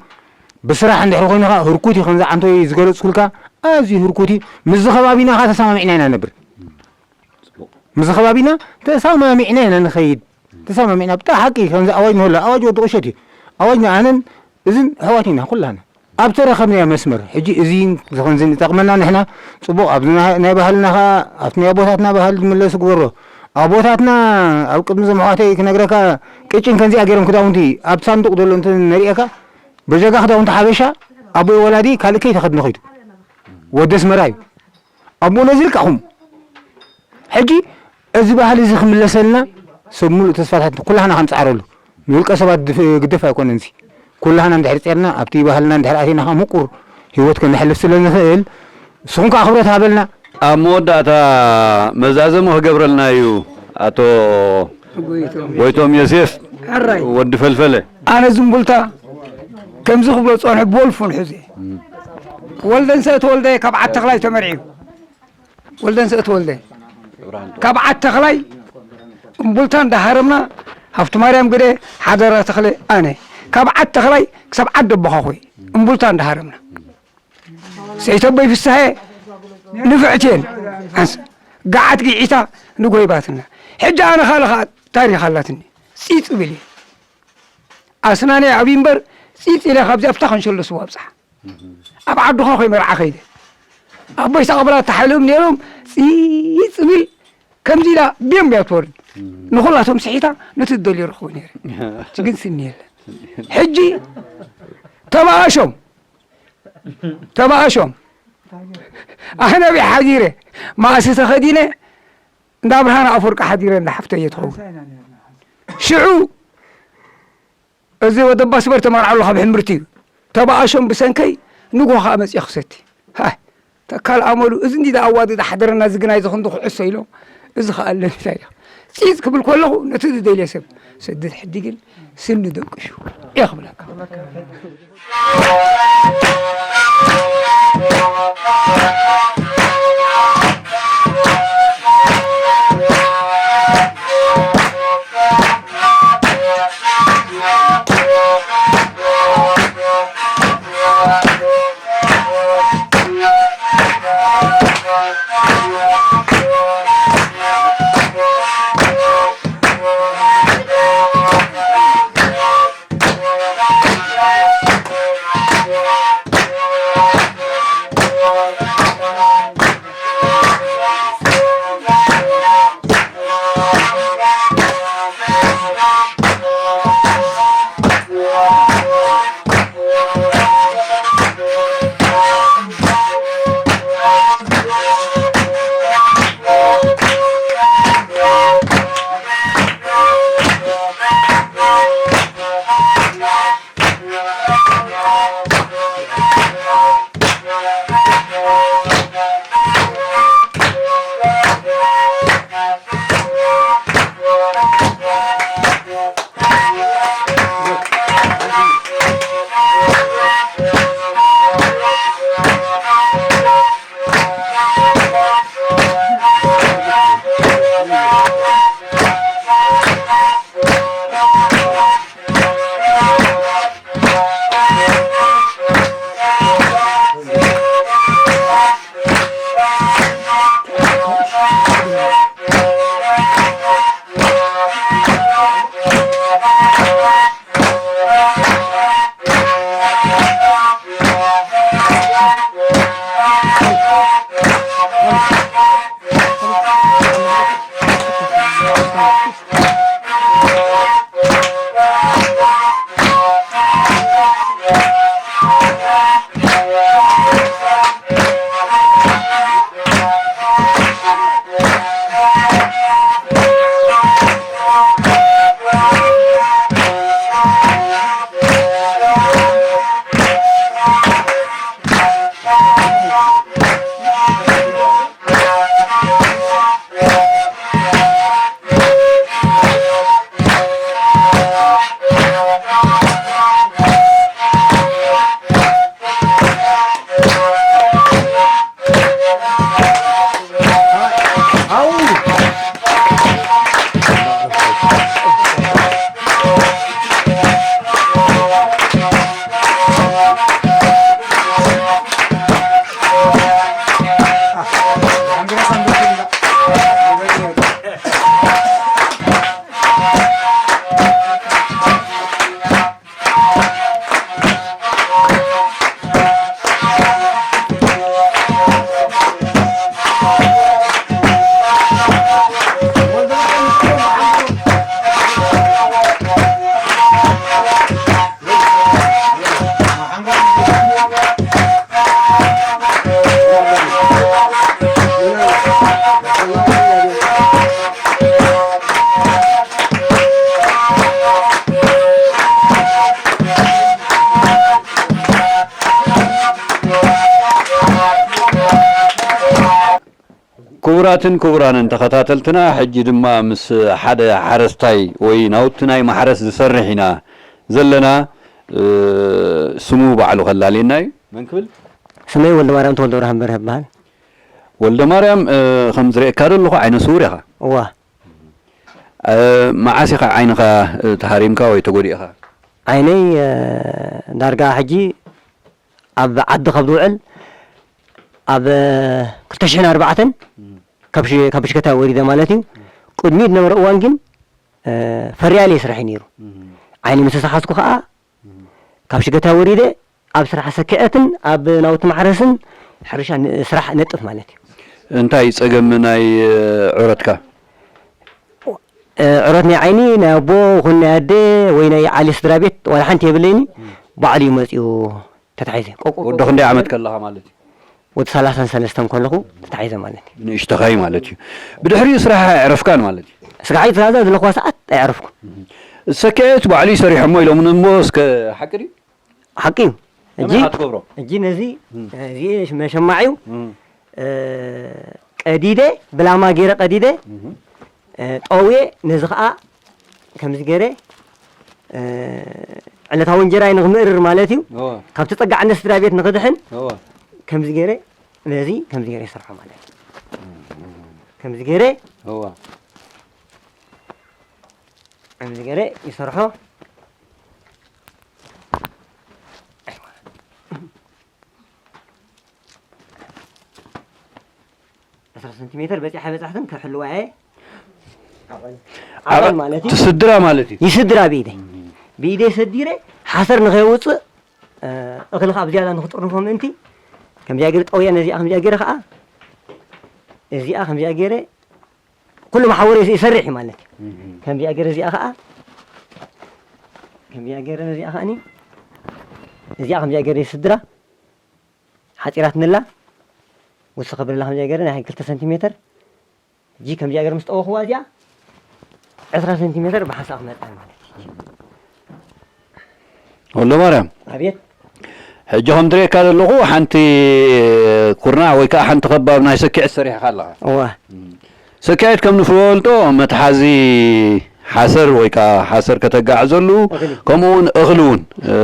ብስራሕ እንድሕር ኮይኑ ኸኣ ህርኩት እዩ፣ ከምዚ ዓንቶይ ዝገለጽኩልካ ኣዝዩ ህርኩት እዩ። ምስዚ ከባቢና ኸኣ ተሰማሚዕና ኢና ንነብር። ጽቡቕ። ምስዚ ከባቢና ተሰማሚዕና ኢና ንኸይድ። ተሰማሚዕና ብጣ-፣ ሓቂ ከምዚ ኣዋጅ ንህሎ፣ ኣዋጅ ወዲ ቁሸት እዩ። ኣዋጅ ንኣነን እዝን ኣሕዋት ኢና ኩላና። ኣብ ተረኸብናዮ መስመር፣ ሕጂ እዚ ዝኸንዝን ይጠቕመና ንሕና፣ ጽቡቕ፣ ኣብዚ ናይ፣ ናይ ባህልና ኸኣ፣ ኣብቲ ናይ ኣቦታትና ባህሊ ዝምለስ ግበሮ። ኣቦታትና፣ ኣብ ቅድሚ እዞም ኣሕዋተይ ክነግረካ፣ ቅጭን ከምዚኣ ገይሮም ክዳውንቲ፣ ኣብ ሳንዱቕ ዘሎ እንተ ነሪኤካ፣ በጀጋ ክዳውንቲ ሓበሻ፣ ኣቦይ ወላዲ ካልእ ከይተኸድነ ኸይዱ። ወዲ ኣስመራ እዩ። ኣቦ ነዚ ልክዕኹም። ሕጂ እዚ ባህሊ እዚ ክምለሰልና ሰብ ሙሉእ ተስፋታት ኩላህና ክንጻዕረሉ። ንውልቀ ሰባት ድፍ-፣ ግደፍ ኣይኮነን እዚ። ኩላህና እንድሕር ጼርና ኣብቲ ባህልና እንድሕር ኣቲና ኸዓ ምቁር ህይወት ከነሕልፍ ስለ ንኽእል ንስኹም ከኣ ክብረት ሃበልና። ኣብ መወዳእታ መዛዘሚ ክገብረልና እዩ ኣቶ ጎይቶም። ጎይቶም ዮሴፍ ሕራይ። ወዲ ፈልፈለ። ኣነ ዝምቡልታ ከምዚ ክብሎ ዝጸንሑ ብወልፉን ሕዚ። ወልደንሰ ተወልደ ካብ ዓድ ተኽላይ ተመርዕዩ። ወልደንሰ ተወልደ ካብ ዓድ ተኽላይ እምቡልታ እንዳሃረምና ሃብቲ ማርያም ግደ ሓደራ ተኽለ ኣነ ካብ ዓድ ተኽላይ ክሳብ ዓድ ኣቦኻኹ እምቡልታ እንዳሃረምና ሰይተቦይ ፍስሃየ ንፍዕቴን ኣንስ ገዓት ግዒታ ንጎይባትና። ሕጂ ኣነ ካልእ ኸኣ ታሪኽ ኣላትኒ። ጺጽ ብል እየ። ኣስናነይ ዓብዩ እምበር ጺጽ ኢለ ካብዚኣ ኣብታ ከንሸሎ ስዋ ኣብጽሓ። ኣብ ዓድኻ ኮይ መርዓ ከይደ። ኣቦይ ሳቕብላ ተሓልዮም ነይሮም ጺጽ ብል ከምዚ ኢላ ብዮም እያ ትወርድ። ንኹላቶም ስሒታ ነቲ ዝደልዮ ረኽቦ ነይረ። እቲ ግን ስኒ የለን። ሕጂ ተባኣሾም፣ ተባኣሾም። ኣነ ኣበይ ሓዲረ? ማእሲ ተኸዲነ እንዳ ብርሃን ኣፈወርቂ ሓዲረ እንዳ ሓፍተየ ትኸውን። ሽዑ እዚ ወደ ባስበር ተመርዓሉ ካብ ሕምብርቲ እዩ። ተባኣሾም ብሰንከይ ንግሆ ከኣ መጺኦ ክሰቲ። ሃይ፣ ተካል ኣመሉ፣ እዚ እንዲ ኣዋዲ ዝሓደረና እዚ ግናይ እዚ ክንዲ ኩዕሶ ኢሎም፣ እዚ ከኣ ኣለኒ እንታይ ኢኻ? ጺጽ ክብል ከለኹ ነቲ ዝደልየ ሰብ ሰድድ ሕዲ ግን ስኒ ደቂሱ እየ ክብለካ። ክቡራትን ክቡራንን ተኸታተልትና፣ ሕጂ ድማ ምስ ሓደ ሓረስታይ ወይ ናውቲ ናይ ማሕረስ ዝሰርሕ ኢና ዘለና። እ፣ ስሙ ባዕሉ ከላልየና እዩ። መን ክብል? ስመይ ወልደማርያም ተወልደብርሃን በርሀ እበሃል። ወልደማርያም፣ እ፣ ከም ዝርእየካ ዘለኹ ዓይነ ስውር ኢኻ። እዋ። እ፣ መዓስ ኢኻ ዓይንኻ፣ እ፣ ተሃሪምካ ወይ ተጎዲእኻ? ዓይነይ፣ እ፣ ዳርጋ ሕጂ ኣብ ዓዲ ካብ ዝውዕል ኣብ ክልተ ሽሕን ኣርባዕተን እም። ካብ ሽ-፣ ካብ ብሽከታ ወሪደ ማለት እዩ። እም። ቅድሚኡ ዝነበረ እዋን ግን፣ እ፣ ፈርያለይ ስራሐይ ነይሩ። እም። ዓይኒ ምስ ተሓዝኩ ከኣ እም። ካብ ሽገታ ወሪደ ኣብ ስራሕ ሰኪዐትን ኣብ ናውቲ ማሕረስን ሕርሻ ን-፣ ስራሕ ነጥፍ ማለት እዩ። እንታይ ጸገም ናይ፣ እ፣ ዑረትካ? እ፣ ዕሮት ናይ ዓይኒ፣ ናይ ኣቦ ይኹን ናይ ኣደ ወይ ናይ ዓሊ ስድራ ቤት ዋላ ሓንቲ የብለይኒ። ባዕሉ እዩ መጺኡ ተታሒዘ። ቆ-፣ ቆ-፣ ወዲ ክንደይ ዓመት ከለኻ ማለት እዩ? ወዲ ሰላሳን ሰለስተን ከለኹ ተታሒዘ ማለት እዩ። ንእሽተኻይ ማለት እዩ። ብድሕሪኡ ስራሕ ኣየዕረፍካን ማለት እዩ? ስራሕ ይትዛዘ ዘለኹዋ ሰዓት ኣየዕረፍኩን። ሰኪዐት ባዕሉ እዩ ሰሪሖሞ ኢሎምኒ እሞ እስከ ሓቂ ድዩ? ሓቂ እዩ። ከመይ ሕጂ፣ ኢኻ ትገብሮ? ሕጂ ነዚ፣ እም። እዚ መሸማዕ እዩ። እም። እ፣ ቀዲደ፣ ብላማ ገይረ ቀዲደ፣ እም። እ፣ ጠውየ፣ ነዚ ኸኣ ከምዚ ገይረ፣ እ፣ ዕለታዊ እንጀራይ ንኽምእርር ማለት እዩ። እወ። ካብ ተጸጋዕነት ስድራ ቤት ንኽድሕን እወ። ከምዚ ገይረ፣ ነዚ ከምዚ ገይረ ይሰርሖ ማለት እዩ። ከምዚ ገይረ እወ። ከምዚ ገይረ ይሰርሖ። ዕስራ ሰንቲሜተር በጺሓ በጻሕትን ክሕልዋ እየ። ዓቐን ማለት እዩ። ትስድራ ማለት እዩ። ይስድራ ብኢደይ። ብኢደይ ሰዲረ ሓሰር ንኸየውፅእ፣ እ፣ እኽሊ ከዓ ብዝያዳ ንኽጥርንፎ ምእንቲ ከምዚኣ ገይረ ጠውያ፣ ነዚኣ ከምዚኣ ገይረ ከዓ፣ እዚኣ ከምዚኣ ገይረ ኩሉ መሓወሪ ይሰርሕ እዩ ማለት እዩ። ከምዚኣ ገይረ እዚኣ ከዓ፣ ከምዚኣ ገይረ ነዚኣ ከዓኒ፣ እዚኣ ከምዚኣ ገይረ ይስድራ። ሓጺራትንላ፣ ውስኽ ኣብለላ ከምዚኣ ገይረ ናይ ክልተ ሰንቲሜተር፣ ሕጂ ከምዚኣ ገይረ ምስ ጠወኽዋ እዚኣ ዕስራ ሰንቲሜተር ብሓንሳእ ክመጽኣ ማለት እዩ። ወልደማርያም፣ ኣቤት። ሕጂ ከም ትርእየካ ዘለኹ ሓንቲ ኩርናዕ ወይ ከዓ ሓንቲ ከባብ ናይ ሰኪዐት ሰሪሕኻ ኣለኻ። እዋ። ሰኪዐት ከም ንፈልጦ መትሓዚ ሓሰር ወይ ከዓ ሓሰር ከተጋዕዘሉ፣ እኽሊ። ከምኡ እውን እኽሊ እውን፣ እ፣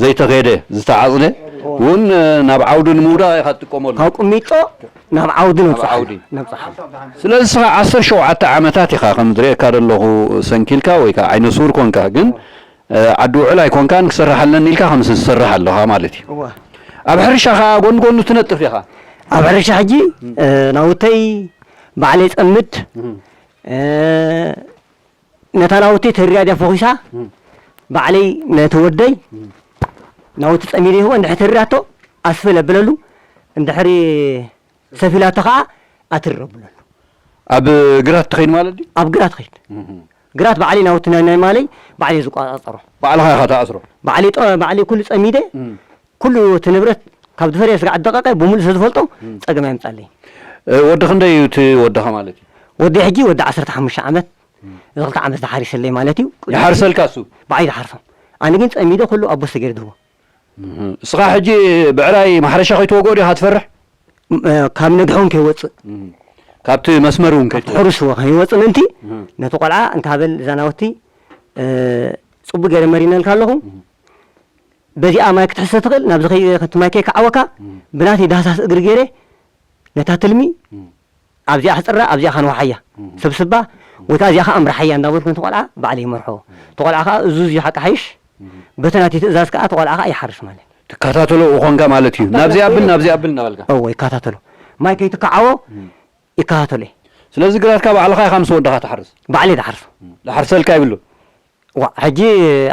ዘይተኸደ፣ ዝተዓጽደ እውን፣ እ፣ ናብ ዓውዲ ንምውዳቕ ኢኻ ትጥቀመሉ። ካብ ቁሚጦ ናብ ዓውዲ ናብ ነብጽሓሉ። ዓውዲ። ነብጽሓሉ። ስለዚ ንስኻ ዓሰርተ ሸውዓተ ዓመታት ኢኻ ከም ዝርእየካ ዘለኹ ሰንኪልካ ወይ ከዓ ዓይነ ስውር ኮንካ፣ ግን፣ እ፣ ዓዲ ውዕል ኣይኮንካን፣ ክሰርሕ ኣለኒ ኢልካ ከም ዝሰርሕ ኣለኻ ማለት እዩ። እወ። ኣብ ሕርሻ ኸዓ ጎን ጎኑ ትነጥፍ ዲኻ? ኣብ ሕርሻ ሕጂ፣ እ፣ ናውተይ ባዕለይ ጸምድ፣ እም። እ፣ ነታ ናውተይ ተሪራ ድያ ፈኺሳ፣ እም። ባዕለይ ነቲ ወደይ እም። ናውቲ ጸሚደ ይህቦ፣ እንድሕር ተሪራቶ ኣስፍል ኣብለሉ፣ እንድሕሪ ሰፊላቶ ኸዓ ኣትርር ኣብለሉ። ኣብ ግራት ትኸይድ ማለት ድዩ? ኣብ ግራት ኸይድ። እም። ግራት ባዕለይ ናውቲ ናይ፣ ናይ ማለይ ባዕለይ ዝቆጻጸሮ። ባዕልኻ ኢኻ ትኣስሮ? ባዕለይ ጠ-፣ ባዕለይ ኩሉ ጸሚደ፣ እም። ኩሉ እቲ ንብረት ካብ ዝፈረየ ስጋዕ ደቃቀ ብምሉእ ስለ ዝፈልጦ እም። ጸገም ኣየምጻለይን። እ፣ ወዲ ክንደይ እዩ እቲ ወድኻ ማለት እዩ? ወዲ ሕጂ ወዲ ዓሰርተ ሓሙሽተ ዓመት፣ እም። እዚ ክልተ ዓመት ዝሓሪሰለይ ማለት እዩ። ይሓርሰልካ እሱ? ባዕለይ ዝሓርሶም። ኣነ ግን ጸሚደ ኩሉ ኣብ ቦስተ ገይረ ድህቦ። እም። እስኻ ሕጂ ብዕራይ ማሕረሻ ከይትወግኦ ዲኻ ትፈርሕ? ም-፣ እ፣ ካብ ነግሒ እውን ከይወጽእ። እም። ካብቲ መስመር እውን ካብቲ ከይትወጽእ። ሕሩስ እውን ከይወጽእ ምእንቲ እም። ነቲ ቆልዓ እንካበል እዛ ናውቲ፣ እ፣ ጽቡቅ ገይረ መሪነልካ ኣለኹ። እም። በዚኣ ማይ ክትሕሰ ትኽእል፣ ናብዚ ከይ-፣ ከቲ ማይ ከይከዓወካ፣ እም። ብናተይ ዳህሳስ እግሪ ገይረ፣ ነታ ትልሚ፣ እም። ኣብዚኣ ኣሕጽራ፣ ኣብዚኣ ከንውሓያ፣ እም። ሰብስባ፣ እም። ወይ ከኣ እዚኣ ከኣ ኣምርሓያ እንዳበልኩ ነቲ ቆልዓ ባዕለይ ይመርሖ። እም። እቲ ቆልዓ ከኣ እዙዝ እዩ ሓቂ ሓይሽ፣ እም። በቲ ናተይ ትእዛዝ ከኣ እቲ ቆልዓ ከኣ ይሓርስ ማለት እዩ። ትከታተሎ ኮንካ ማለት እዩ። ናብዚኣ ኣብል፣ ናብዚኣ ኣብል እናበልካ። እወ፣ ይከታተሎ። ማይ ከይትከዓዎ እም። ይከታተሎ እየ። ስለዚ ግራትካ ባዕልኻ ኢኻ ምስ ወድኻ ትሓርስ? ባዕለይ ዝሓርሶ። እም። ዝሓርሰልካ ይብሉ? ዋ፣ ሕጂ